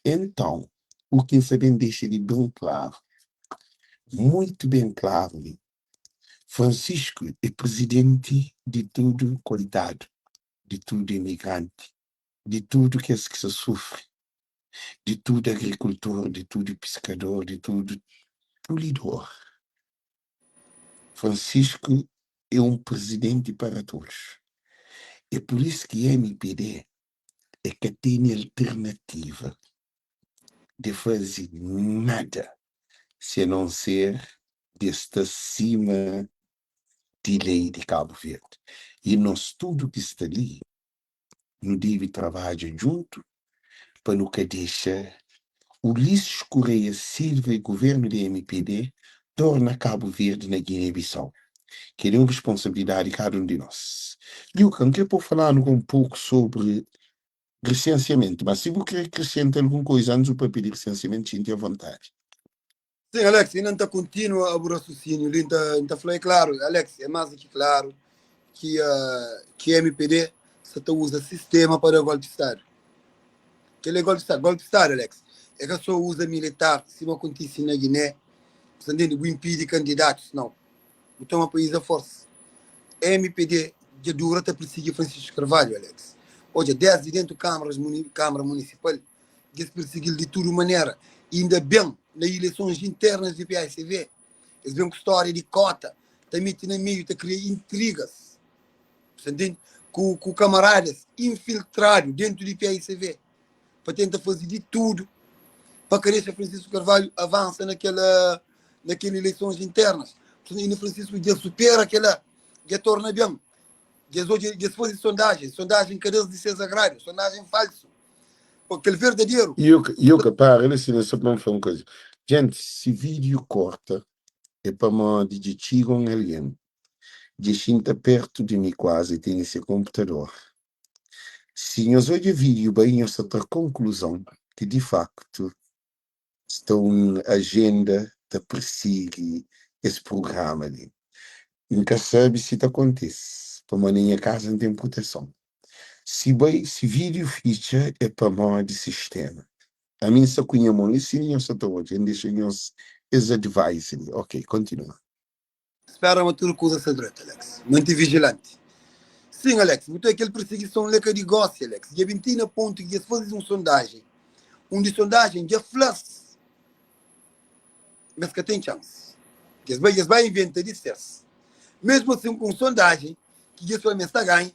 Entãu, u ki N sa ben dexa li ben klaru, muitu ben klaru li, Francisco é prizidenti di tudu koitadu, di tudu imigranti, di tudu kes ki sa sufri, di tudu agrikultor, di tudu piskador, di tudu pulidor. Francisco é un prizidenti para todos. É pur isu ki mpd é ka tene alternativa de faze nada se a non ser de sta sima di lei di Cabo Verde. I nos tudu ki sta li nu debe trabadja djuntu pa nu ka dexa Ulisses Correia Silva i governu di mpd torna Cabo Verde na Guiné-Bissau. Kel-li é un responsabilidadi di kada un di nos. Liuka, N kre pa bu fala-nu un poku sobri resensiamentu, mas si bu kre krisenta algun koza antis bu papia di resensiamentu, xinti avontadi. Sin, Alex, inda N ta kontinua bu rasusíniu li. N ta, N ta fla, é klaru, Alex, é más di ki klaru ki, ki mpd sa ta uza sistema pa da golpi di Stadu. Kel-li é golpi di Stadu. Golpi di Stadu, Alex, é ka sô uza militar, sima kontise na Giné. Bu sta ntende? Bu inpidi kandidatus, nau. Bu toma país a forsa. Mpd dja dura ta pirsigi Francisco Carvalho, Alex. Odja, desdi dentu Kâmaras, Kâmara Munisipal, dja es pirsigi-l di tudu manera. Inda ben, na ileisons internas di paicv, es ben ku stória di kóta, ta mete na meiu, ta kria intrigas, bu sta ntende, ku ku kamaradas infiltradu dentu di paicv pa tenta faze di tudu pa ka dexa Francisco Carvalho avansa na kel na kel ileisons internas. Inda Francisco dja supera kela, dja torna ben. Dja es odja, dja es faze sondajen, sondajen ka da-s di ses agradu, sondajen falsu. Pô, kel verdaderu. Yuka, Yuka, para li sina só pa N fla un koza. Djenti, si vídiu korta é pamodi dja txiga un algen, dja xinta pertu di mi kuazi e tene se konputador. Si nhos odja vídiu bai nhos ta tra konkluzon ki di faktu sta un ajenda ta pirsigi es prugrama li. N ka sabe si ta kontise, pamodi na nha kaza N ten proteson. Si bai, si vídiu fitxa é pamodi sistema. Ami N sta ku nha mon li si nhos sa ta odja, N dexa nhos es advice li. Ok, kontinua. Spera ma tudu kuza sta dretu, Alex. Manti vijilanti. Sin, Alex, bu ta kel pirsigison li é ka di gósi, Alex. Dja bin ti na pontu ki dja es faze un sondajen, undi sondajen dja fla-s ma es ka ten txansi. Dja es bai, dja es bai inventa di ses. Mesmu asin, ku un sondajen ki dja es fla ma es ta ganha,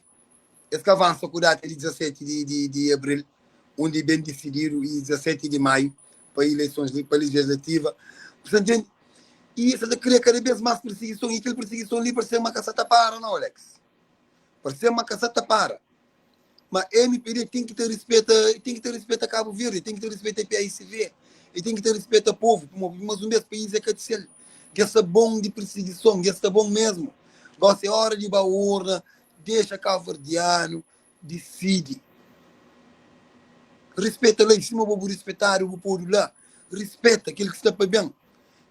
es ka avansa ku data di 17 di, di, di abril, undi ben disididu i 17 di maiu pa ileisons pa legislativa. Bu sta ntende? I es sa ta kria kada bes mas pirsigison, i kel pirsigison li parse ma ka sa ta para nau, Alex. Parse ma ka sa ta para. Ma mpd ten ki ta rispeta, ten ki ta rispeta Cabo Verde, ten ki ta rispeta paicv, e ten ki ta rispeta povu, pamodi mas un bes país é ka di sel. Dja sta bon di pirsigison, dja sta bon mesmu. Gosi é ora di ba urna, dexa kabuverdianu disidi. Rispeta lei sima bo bu rispetadu bu podu la. Rispeta kel ki sta pa ben.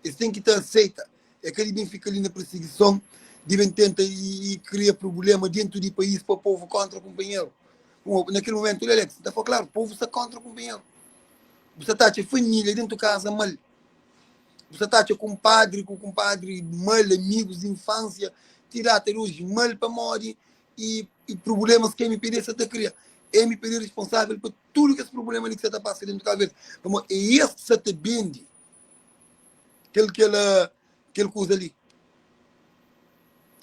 Es ten ki ta aseita. É ka di ben fika li na pirsigison, di ben tenta i kria prubulema dentu di país pa povu kontra kunpanheru. Na kel mumentu li, Alex, N ta fla klaru, povu sta kontra kunpanheru. Bu sta ta atxa família dentu kaza mal. Bu sta ta atxa kunpadri ku kunpadri mal, amigus di infansia ti data di oji mal pamodi i i prublémas ki mpd sta ta kria. Mpd é responsável pa tudu kes prubléma li ki sta ta pasa dentu di Kabu Verdi, pamodi é es ki sta ta bende kel kel kel kuza li.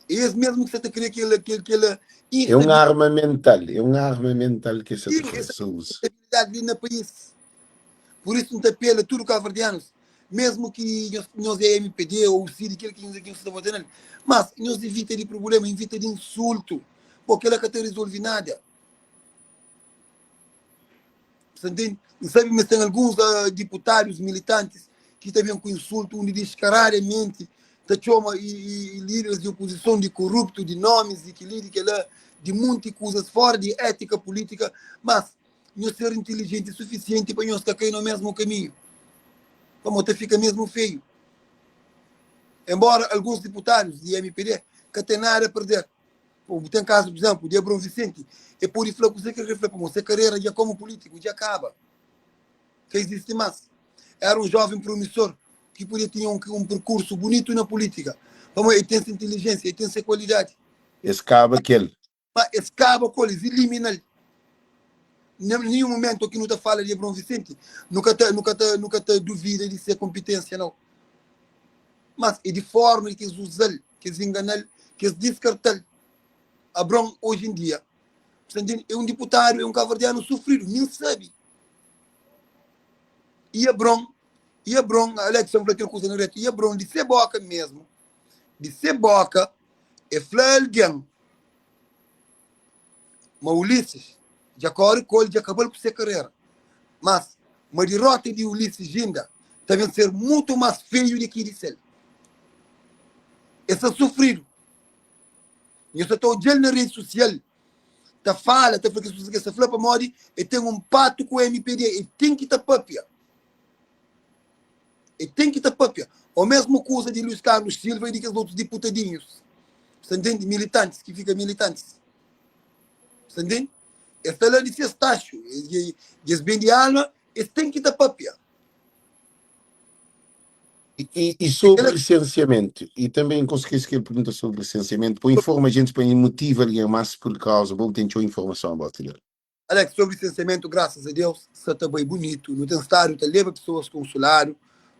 É es mesmu ki sa ta kria kel kel kel É un arma mental, é un arma mental ki es sa ta Sim, faze, essa sa uza. instabilidade li na país. Por isso N ta apela tudu kabuverdianus, mesmu ki nhos nhos é mpd ou UCID, kel ki nhos é ki nhos ta vota nel, mas nhos ivita di prubulema, ivita di insultu, po kela ka ta rizolvi nada. Sa ntende? N sabe ma ten alguns diputadus militantis ki ta ben ku insultu undi diskaradamenti ta txoma i líderes di opozison di koruptu, di nomis di kili, di kela, di munti kuzas fora di étika pulítika, mas nhos ser intilijenti sufisienti pa nhos ka kai no mesmu kaminhu, pamodi ta fika mesmu feiu. Enbora alguns diputadus di mpd ka ten nada a perder. Bu ten kazu, pur izénplu, di Abrão Vicente, el pode fla kuzê ki el krê fla, pamodi se karera dja komu pulítiku dja kaba, ka izisti más. Éra un jóven promisor ki podia tinha un perkursu bunitu na pulítika, pamodi el ten se intilijénsia, el ten se kualidadi. Es kaba ku el. Má es kaba ku el, es ilimina-l. Na ninhun momentu ki nu ta fala di Abrão Vicente, nu ka ta, nu ka ta, nu ka ta duvida di se konpiténsia, nau. Mas é di forma ki es uza-l, ki es ingana-l, ki es diskarta-l. Abraon, oji en dia, bu sta ntende, é un diputadu, é un kabuverdianu sufridu, mi N sabe. I Abraon, i Abraon, Alex dja N fla kel kuza na retu, i Abraon di se boka mesmu, di se boka, e fla algen ma Ulisses dja kóre ku el, dja kaba-l ku se karera. Mas, ma dirota di Ulisses inda ta ben ser mutu más feiu di ki di sel. El sta sufridu. Nhos sta ta odja-l na redi susial ta fala, ta fla kes kuza ki el sta fla pamodi el ten un patu ku mpd, el ten ki ta papia. El ten ki ta papia. O mesmu kuza di Luis Carlos Silva i di kes otus diputadinhus. Sta ntende? Militantis ki fika militantis. Sta ntende? Es sta la di ses taxu, es bende alma, es ten ki ta papia. I, i sobri lisensiamentu, i tanbe N konskese kel pergunta sobri lisensiamentu, pa informa gentis, pa motiva algen mas pur kauza bo bu ten txeu informason abota del. Alex, sobri lisensiamentu, grasas a Deus, sta ta bai bunitu. Nu ten stadu ta leba pesoas konsuladu,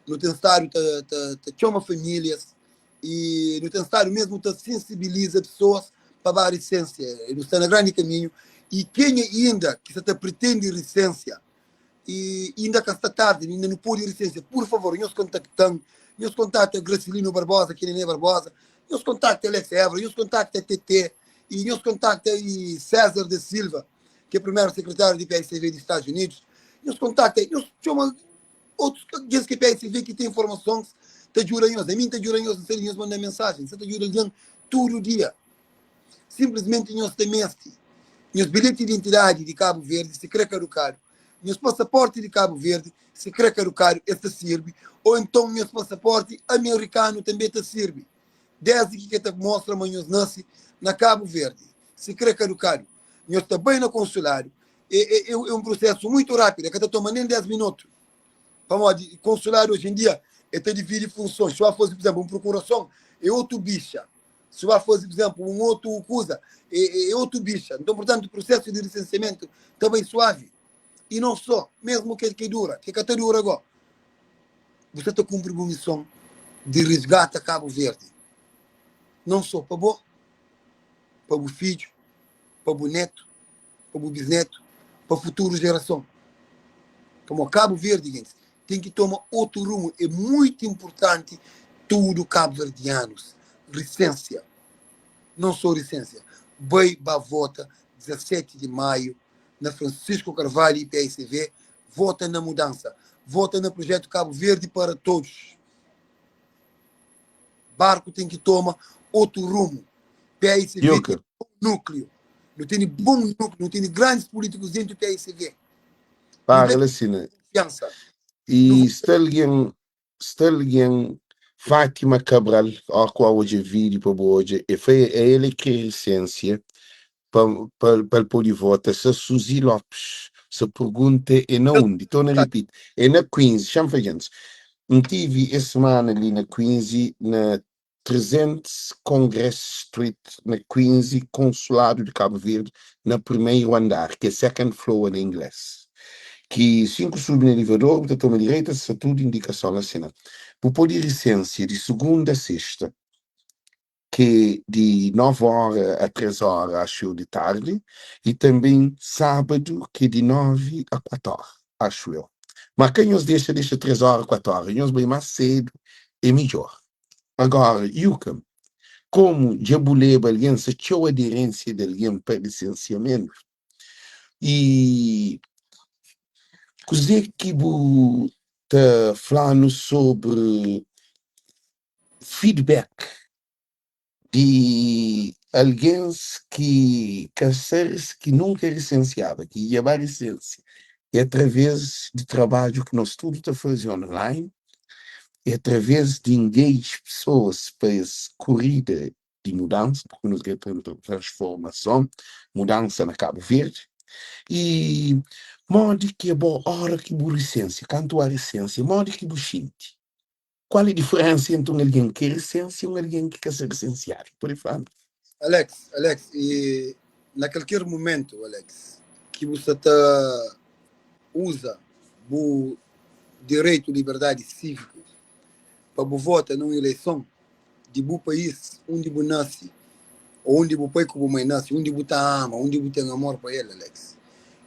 nu ten stadu ta, ta, ta txoma famílias i nu ten stadu mesmu ta sensibiliza pesoas pa ba lisensia. Nu sta na grandi kaminhu i kenha inda ki sta ta pretende lisensia, i inda ka sta tardi, inda nu pode lisensia, pur favor, nhos kontakta-m, nhos kontakta Gracilino Barbosa, ki é Nené Barbosa, nhos kontakta Alex Évora, nhos kontakta TT, i nhos kontakta i César da Silva, ki é primeru sekretáriu di PICV di Stadus Unidus, nhos kontakta, nhos txoma otus kes ki é PICV ki ten informasons ta djuda nhos. Ami N ta djuda nhos, N sabe nhos manda mensajen, N sa ta djuda algen tudu dia. Sinplismenti nhos ta meste nhos bilheti di identidadi di Kabu Verdi, si kre kadukadu, nhos pasaporti di Kabu Verdi, si kre kadukadu, es ta sirbi, ô enton nhos pasaporti amerikanu tanbe ta sirbi, desdi ki ke ta mostra ma nhos nase na Kabu Verdi, si kre kadukadu. Nhos ta bai na konsuladu, é un prusesu muitu rapidu, é ka ta toma nen 10 minotu, pamodi konsuladu oji en dia e ta dividi funsons, si bu ba faze, pur izenplu, un prokurason, é otu bixa. Si bu ba faze, pur izenplu, un otu kuza, é otu bixa. Nton, purtantu, prusesu di lisensiamentu ta bai suavi. I non so, mesmu kel ki dura, ki ka ta dura go, bu sta ta kunpri bu mison di risgata Kabu Verdi, non so pa bo, pa bu fidju, pa bu netu, pa bu bisnetu, pa futuru jerason. Pamodi Kabu Verdi, gentis, ten ki toma otu rumu. É muitu inpurtanti tudu kabuverdianus risensia, non so risensia, bai ba vota 17 di maiu na Francisco Carvalho IPICV, vota na mudansa, vota na projetu Kabu Verdi para todos. Barku ten ki toma otu rumu. PICV ten bon núkliu, nu tene bon núkliu, nu tene grandis pulítikus dentu PICV. Para la sina. I sta algen, sta algen Fátima Cabral, ó ku odja vídeo pa bu odja, e foi é el é kre lisensia pa pa pa el pode vota, sa Suzy Lopes, sa pergunta é na undi? Torna ripiti, é na Queens, xa-m fla djentis, N tivi es semana li na Queens na 300 Congress Street na Queens, Consulado de Cabo Verde na primeiro andar, ki é second floor na inglês, ki sin ku subi na elevador bu ta toma direita, sta tudu indikason la sina. Bu pode lisensia di segunda a sexta. ki di 9 óra a 3 óra, axu eu, di tardi, i tanbê sábadu, ki é di 9 a 4 óra, axu eu. Má ka nhos dexa dexa 3 óra, 4 óra, nhos bai más sédu é midjór. Agora, Yuka, komu dja bu leba algen, sa txeu aderensia di algen pa lisensiamentu, i kuzê ki bu ta fla-nu sobri feedback di algens ki ka sa ki nunka lisensiaba, ki dja ba lisensia, é através di trabadju ki nos tudu ta faze online, é através di engage pesoas pa es korida di mudansa, porque nos krê transformason, mudansa na Kabu Verdi. I modi ki abo, ora ki bu lisensia, kantu a lisensia, modi ki bu xinti? Kual é diferensa entri un algen ki é lisensia i un algen ki ka sta lisensiadu? Pode fla-nu. Alex, Alex, i na kalker mumentu, Alex, ki bu sta ta uza bu direitu, liberdadi síviku pa bu vota na un ileison di bu país undi bu nase ô undi bu pai ku bu mai nase, undi bu ta ama, undi bu ten amor pa el, Alex,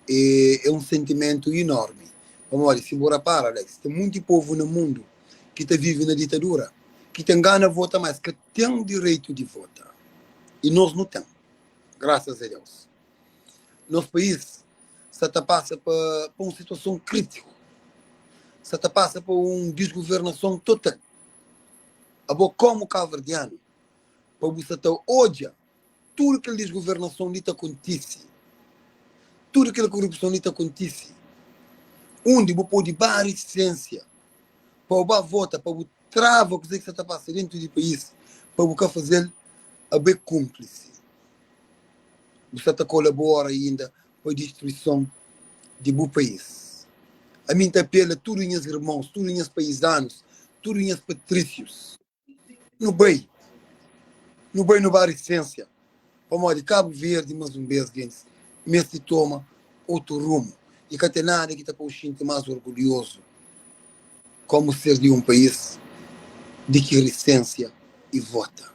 é un sentimentu inormi. Pamodi, si bu rapara, Alex, ten munti povu na mundu ki ta vive na ditadura, ki ten gana vota, ma es ka ten direitu di vota. I nos nu ten, grasas a Deus. Nos país sta ta pasa pa un situason krítiku, sta ta pasa pa un disguvernason total. Abo komu kabuverdianu, pa bu sta ta odja tudu kel disguvernason li ta kontise, tudu kel korupson li ta kontise, undi bu pode ba risistensia pa bu ba vota, pa bu trava kuzê ki sta ta pasa dentu di país, pa bu ka faze-l, abo é kúnplisi. Bu sta ta kolabora inda pa distruison di bu país. Ami N ta apela tudu nhas irmons, tudu nhas paizanus, tudu nhas patrísius, nu bai, nu bai nu ba risistensia, pamodi Kabu Verdi, mas un bes, gentis meste toma otu rumu i ka ten nada ki ta pô-u xinti más orgulhozu komu ser di un país di ki risistensia i vota.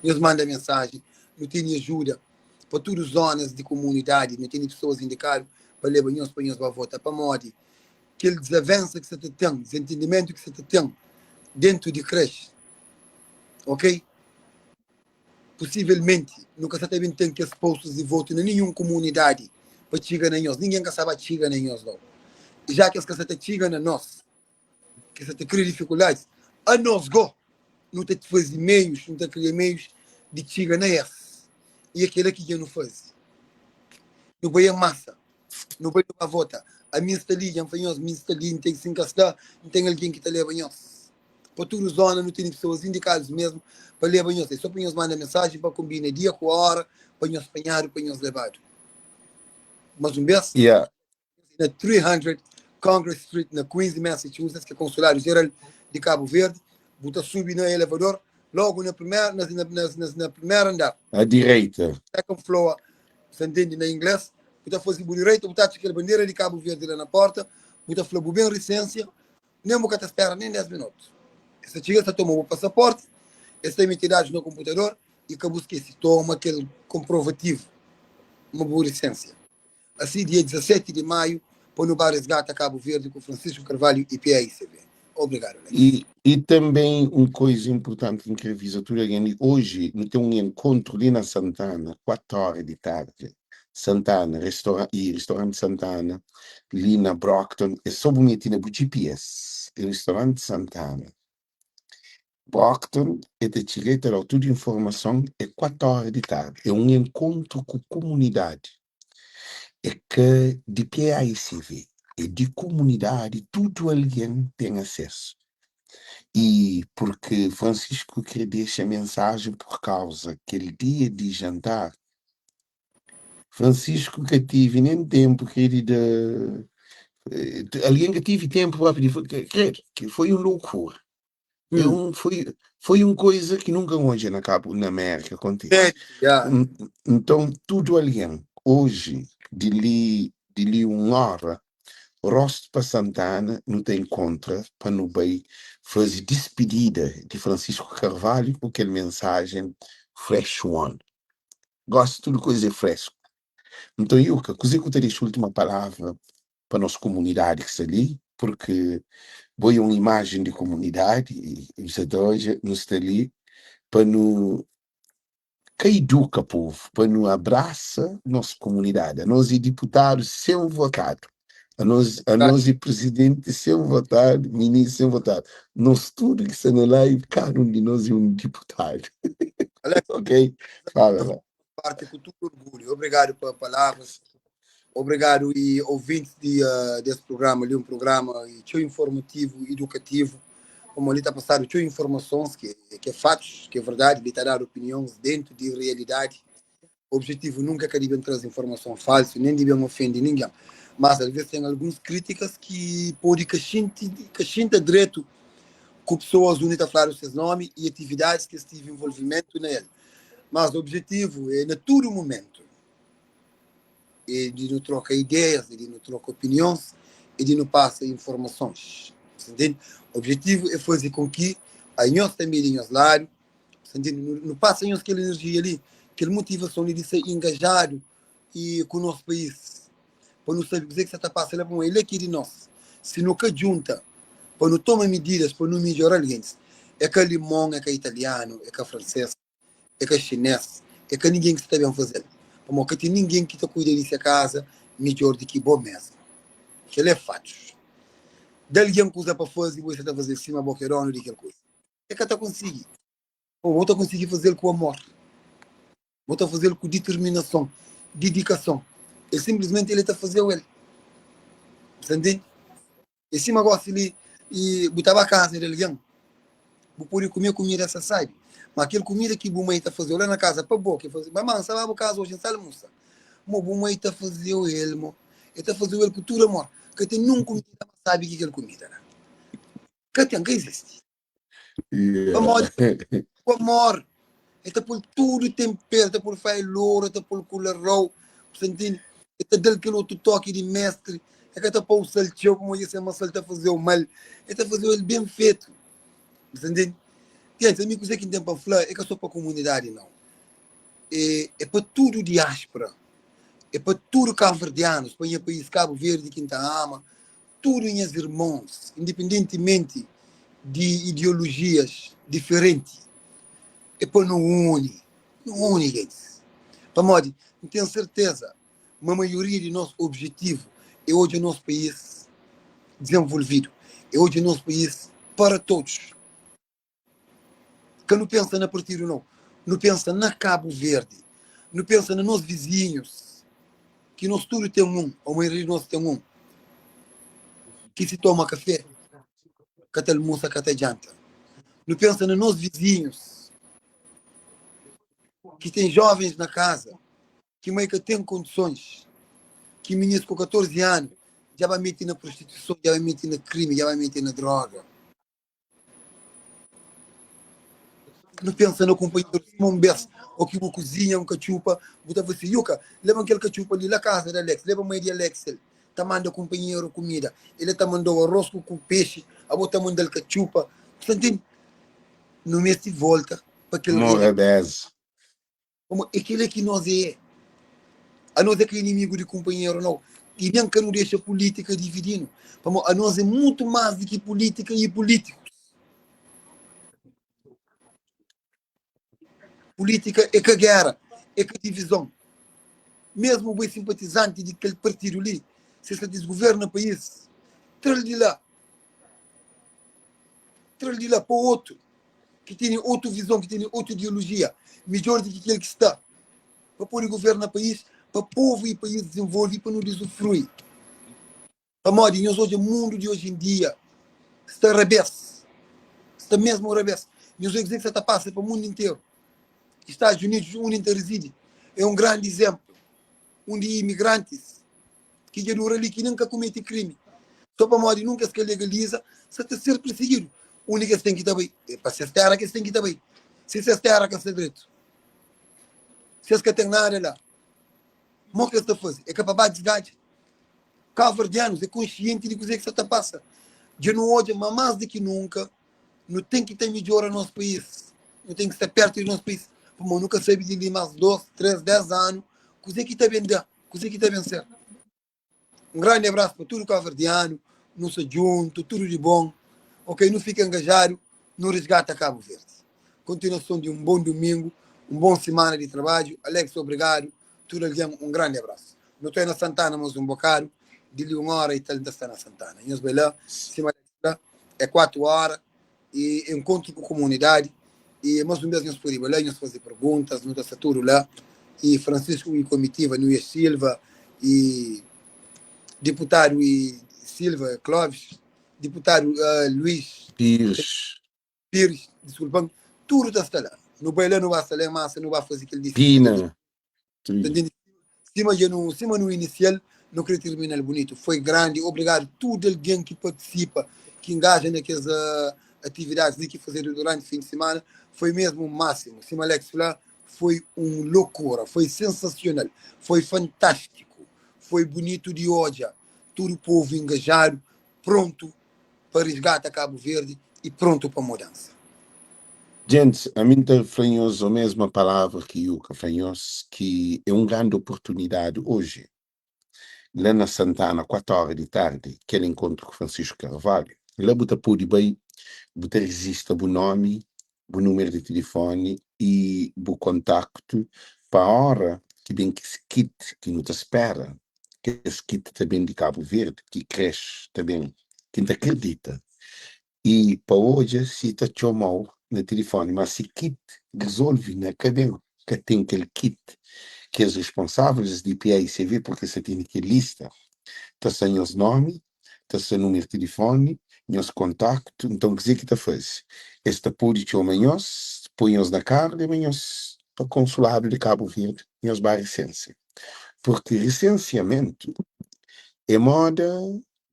Nhos manda mensajen, nu tene ajuda pa tudu zonas di kumunidadi, nu tene pesoas indikadu pa leba nhos pa nhos ba vota, pamodi kel dizavensa ki sa ta ten, dizentendimentu ki sa ta ten dentu di krexe, ok? Pusivelmenti nu ka sa ta ben ten kes postus di votu na ninhun kumunidadi pa txiga na nhos, ningen ka sa ba txiga na nhos logu, ja ki es ka sa ta txiga na nos, ki sa ta kria difikuldadis, anos go nu ta faze meius, nu ta kria meius di txiga na es, i é kela ki dja nu faze. Nu bai en masa, nu bai nu ba vota. Ami N sta li, dja N fla nhos, mi N sta li, N ten, si N ka sta, N ten algen ki ta leba nhos. Pa tudu zona nu tene pesoas indikadus mesmu pa leba nhos. É so pa nhos manda mensajen pa konbina dia ku ora pa nhos panhadu, pa nhos lebadu. Mas un bes, na 300 Congress Street, na Quincy, Massachusetts, ki é Konsuladu Jeral di Kabu Verdi. Bu ta subi na elevador, logu na primer, na, na, na, na primer andar. A direita. Second floor, sa ntende na ingles. Bu ta faze bu direita, bu ta atxa kel bandera di Kabu Verdi la na porta, bu ta fla bu ben risensia, nen bu ka ta spera nen 10 minutu. Es ta txiga, es ta toma bu pasaporti, es ta emiti dadus na konputador i ka bu skese, toma kel konprovativu ma bu risensia. Asi, dia 17 di Maiu, pa nu ba resgata Kabu Verdi ku Francisco Carvalho i PAICV. Obrigadu, Alex. I tanbê un koiza inpurtanti ki N kre aviza tudu algen li, oji nu ten un enkontru li na Santana, 4 óra di tardi, Santana, i ristoranti Santana, li na Brockton, é sô bu mete na bu GPS, ristoranti Santana, Brockton, el ta txiga el ta da-u tudu informason, é 4 óra di tardi, é un enkontru ku kumunidadi, é ka di PAICV, é di kumunidadi, tudu algen ten asesu. I purki Francisco kre dexa mensajen pur kauza kel dia di jantar, Francisco ka tive nen tenpu kredi da algen ka tive tenpu propi di kredu ki foi un lokura. É un foi foi un koiza ki nunka N odja na Kabu na Amérika kontise. Nton tudu algen oji di li di li un óra. Rostu pa Santana nu ta enkontra pa nu bai faze dispidida di Francisco Carvalho ku kel mensajen fresh one. Gosi tudu koza é fresku. Nton Yuka, kuze ku ta dexa ultima palavra pa nos komunidadi ki sta li, purki bo é un imajen di komunidadi i nu sta ta odja, nu sta li pa nu ka iduka povu, pa nu abrasa nos komunidadi. Anos é diputadu sen votadu, anos, anos é prizidenti sen votadu, ministru sen votadu. Nos tudu ki sta na live, kada un di nos é un diputadu. Alex, Ok? Fala lá. Parte ku tudu orgulhu. Obrigadu pa palavras. Obrigadu e ouvintes di uh, desse programa ali, um programa e txeu informativo, edukativo, como ali tá passado txeu informações que que é fatos, que é verdade, ali tá dado opiniões dentro de realidade. Objetivo nunca é que devem trazer informação falsa, nem devem ofender ninguém. Mas às vezes tem algumas críticas que pode que que direito com pessoas unidas a falar os seus nomes e atividades que estive envolvimento nele. Mas o objetivo é, na todo momento, é de não trocar ideias, é de não trocar opiniões, é de não passar informações. Você entende? O objetivo é fazer com que a nós também de nosso lado, você entende? Não, não passa nós aquela energia ali, aquela motivação de ser engajado e com o nosso país. Para não saber o que você está passando, para ele aqui de nós. Se nunca junta, para não tomar medidas, para não melhorar alguém. É que alemão, é que italiano, é que francês, é ka xinês, é ka ningen ki sta ta ben faze-l. Pamodi ka ten ningen ki ta kuida di se kaza midjór di ki bo mésmu. Kel-li é fatus. Da algen kuza pa faze, bo sta ta faze-l sima bo ki é dónu di kel kuza. El ka ta konsigi. Pamodi bo ta konsigi faze-l ku amor. Bo ta faze-l ku ditirminason, didikason. El sinplismenti el ta faze-u el. Bu sta ntende? É sima gósi li, i bu ta ba kaza di algen, bu pode kume kumida sa sabi, ma kel kumida ki bu mai ta faze-u la na kaza pa bo, ki faze, mamá, N sta ba bu kaza oji, N sta almusa. Mo, bu mai ta faze-u el, mo, el ta faze-u el ku tudu amor. Ka ten nun kumida más sabi ki kel kumida la. Ka ten, ka izisti. Pamodi ku amor el ta pô-l tudu tenperu, el ta pô-l fai loru, el ta pô-l kularau, bu ta ntende? El ta da-l kel otu toki di mestri, el ka ta pô-u sal txeu pamodi el sabe ma sal ta faze-u mal, el ta faze-u el ben fetu, bu ta ntende? Gentis, ami kuzê ki N ten pa N fla é ka sô pa komunidadi nau, é é pa tudu diáspora, é pa tudu kabuverdianus, pa nha país Kabu Verdi ki N ta ama, Tudu nhas irmons, indipendentimenti di ideolojias diferenti, é pa nu uni, nu uni gentis. Pamodi N ten serteza ma maioria di nos objetivu é odja nos país dizenvolvidu, é odja nos país para todos. Ka nu pensa na partidu nau, nu pensa na Kabu Verdi, nu pensa na nos vizinhus, ki nos tudu ten un, ô maioria di nos ten un, ki si toma kafé ka ta almusa, ka ta djanta. Nu pensa na nos vizinhus ki ten jovens na kaza, ki mai ka ten kondisons, ki minis ku 14 anu dja ba mete na prostituison, dja ba mete na krimi, dja ba mete na droga. Nu pensa na kunpanheru sima un bês ô ki bu kuzinha un katxupa, bu ta fla si, Yuka, leba-m kel katxupa li la kaza di Alex, leba mai di Alex. El ta manda kunpanheru kumida, el ta manda-u arôs ku pexi, abo ta manda-l katxupa. Bu sta ntende? Nu meste volta pa kel realidadi. Morabeza. Pamodi é kel-la ki nos é. Anos é ka inimigu di kunpanheru, nau. I nen ka nu dexa pulítika dividi-nu. Pamodi anos é mutu más di ki pulítika i pulítikus. Pulítika é ka géra, é ka divizon. Mésmu bo é sinpatizanti di kel partidu li, si es ta disguverna país, tra-l di la. Tra-l di la pa otu. ki tene otu vizon, ki tene otu ideolojia, midjor di ki kel ki sta, pa pode governa país, pa povu i país dizenvolve i pa nu dizufrui. Pamodi nhos odja mundu di oji en dia sta rabés, sta mesmu rabés. Nhos odja kuzê ki sta ta pasa pa mundu interu. Estados Unidos, undi N ta rizidi, é un grandi izénplu, undi imigrantis ki dja dura li ki nen ka kumete krimi, so pamodi nunka es ka legaliza, sa ta ser pirsigidu. Undi ki es ten ki ta bai? É pa ses tera ki es ten ki ta bai. Si ses tera ka sta dretu, si es ka ten nada la, mo ki es ta faze? É ka pa ba disgadja? Kabuverdianus é konsienti di kuzê ki sta ta pasa. Dja nu odja ma más di ki nunka nu ten ki ta midjora nos país, nu ten ki sta pertu di nos país, pamodi nu ka sabe di li más 2, 3, 10 anu kuzê ki ta ben da, kuzê ki ta ben ser. Un grandi abrasu pa tudu kabuverdianu, nu sta djuntu, tudu di bon, ok, nu fika engajadu, nu risgata Kabu Verdi. Kontinuason di un bon dumingu, un bon simana di trabadju. Alex, obrigadu. Tudu algen, un grandi abrasu. Nu ta na Santana mas un bokadu, di li un ora i tal N ta sta na Santana. Nhos bai la, sima Alex fla, é 4 ora i enkontru ku komunidadi i mas un bes nhos pode bai la, nhos faze perguntas, nu ta sta tudu la. I Francisco i komitiva, Nuias Silva i diputadu i Silva Clóvis, diputadu Luís Pires. Pires, diskulpa-m, tudu ta sta la. Nu bai la, nu ba sta la em masa, nu ba faze kel difísil. Pina. Ta ntende? Sima dja nu, sima nu inisial, nu kre tirminal bunitu. Foi grandi, obrigadu tudu algen ki partisipa, ki engaja na kes atividadis li ki fazedu duranti fin di simana. Foi mesmu másimu. Sima Alex fla, foi un lokura, foi sensasional, foi fantástiku, foi bunitu di odja tudu povu engajadu, prontu pa risgata Kabu Verdi i prontu pa mudansa. Djentis, ami N ta fla nhos omesma palavra ki Yuka fla nhos, ki é un grandi oportunidadi oji, la na Santana, 4 óra di tardi, kel enkontru ku Francisco Carvalho. La bu ta pode bai, bu ta rijista bu nómi, bu númeru di tilifoni i bu kontaktu pa óra ki ben kes kit ki nu ta spera, kes kit ta ben di Kabu Verdi, ki krex ta ben, ki N ta kridita i pa odja si ta txoma-u na tilifoni, ma si kit rizolve na ka ben, ka ten kel kit, kes risponsáveis di PAICV, purki es ta tene kel lista, ta sta nhos nomi, ta sta númeru tilifoni, nhos kontaktu, nton kuzê ki ta faze? Es ta pode txoma nhos, poi nhos na karu, leba nhos pa konsuladu di Kabu Verdi, nhos ba risensia. Purki risensiamentu é moda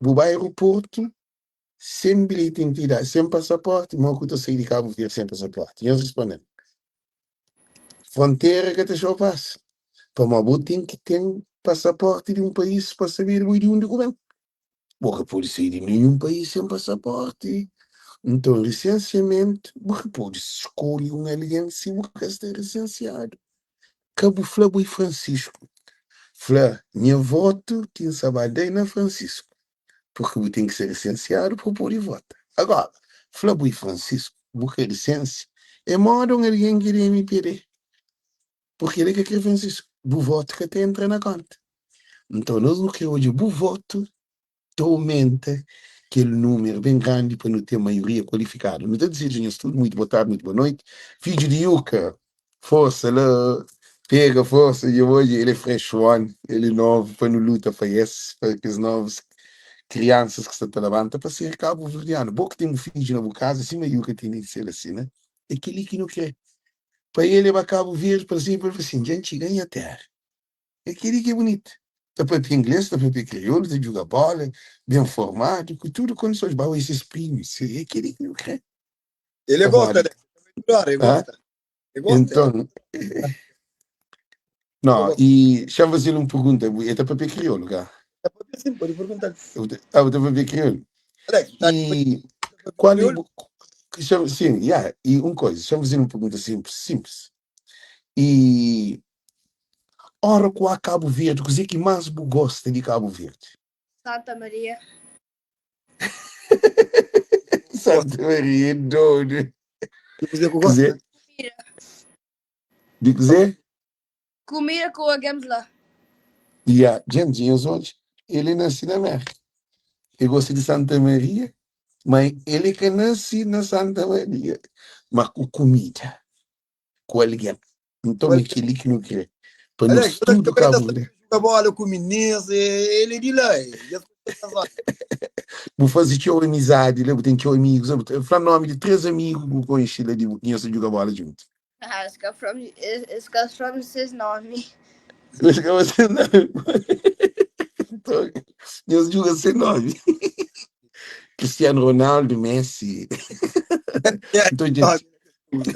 bu ba aeroportu Sen bilheti identidadi, sen pasaporti, mo ku ta sai di Kabu Verdi sen pasaporti? Nhos responde-m. Frontera ka ta xau pasa, pamodi bo ten ki ten pasaporti di un país pa sabedu bo é di undi ku ben. Bo ka pode sai di ninhun país sen pasaporti. Nton, lisensiamentu, bo ka pode skolhe un algen si bo ka sta lisensiadu. Ka bu fla bo é Francisco. Fla, nha votu ki N sa ba da é na Francisco. Purki bu ten ki ser lisensiadu pa bu pode vota. Agora, fla bu e Francisco, bu ka lisensia, e moda un algen ki di mpd, purki el e ka kre Francisco, bu votu ka ta entra na konta. Nton, nos nu kre odja bu votu ta aumenta kel numeru ben grandi pa nu ten maioria kualifikadu. Nu ta dizeja nhos tudu muitu boa tardi, muitu boa noiti. Fidju di Yuka, forsa la, pega forsa dja odja, el é fresh one, el é novu, pa nu luta pa es, pa kes novus kriansas ki sta ta labanta pa ser kabuverdianu. Bo ki ten bu fidju na bu kaza, sima Yuka tene di ser asi, ne? É kel-li ki nu kre. Pa el e ba Kabu Verdi, pa el fla sin, dja N txiga nha téra. É kel-li ki é bunitu. Ta papia inglês, ta papia kriolu, ta djuga bóla, ben formadu, ku tudu kondisons. Ba oi ses primus, é kel-li ki nu kre. Ele gosta, Pamodi, né? Claro, ele ah, gosta. Ele gosta. Então, Ele não, gosta. e xa-m faze-l un pergunta, bu- e ta papia kriolu, ka? É papia sim, pode perguntar. Eu ta, ah, bu ta papia kriolu. Alex, tá E papia qual é crioulo? bu, xa, sim, yeah, e un coisa, xa-m faze-l un pergunta simples, simples. E ora ku a Kabu Verdi, kuzê ki más bu gosta di Kabu Verdi? Santa Maria. Santa Maria é doido. De kuzê ku Kuzê? gosta? Comida. Di kuzê? Comida ku alguém lá. Yeah, gente, nhos odja, ele nase na Merka. Ele gosta di Santa Maria, mas ele ka nase na Santa Maria, mas ku kumida, ku algen. Nton é kel-li ki nu krê pa Alex, nos Alex tudu também tá Kabu sabendo Verdi. jogar bola com o Menezes, ele é de lá. E as pessoas lá. Bu faze txeu amizadi la, bu ten txeu amigus la. Bu ta fla nomi di três amigu ki bu konxe la di bu ki nhos ta djuga bola djuntu. Ah, es ka fla-m, es, es ka fla-m ses nomi. Es ka fla ses nomi. Nton, nhos djuga sen nomi. Cristiano Ronaldo, Messi. É, Nton, djenti,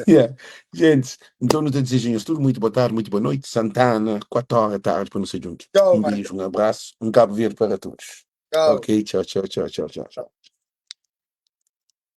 yeah. Gente, então nu ta dizeja nhos tudo muito boa tarde, muito boa noite. Santana, 4 horas da tarde para não ser junto. Tchau, Um vai. beijo, um abraço, um Cabo Verde para todos. Tchau. Ok, tchau, tchau, tchau, tchau, tchau, tchau.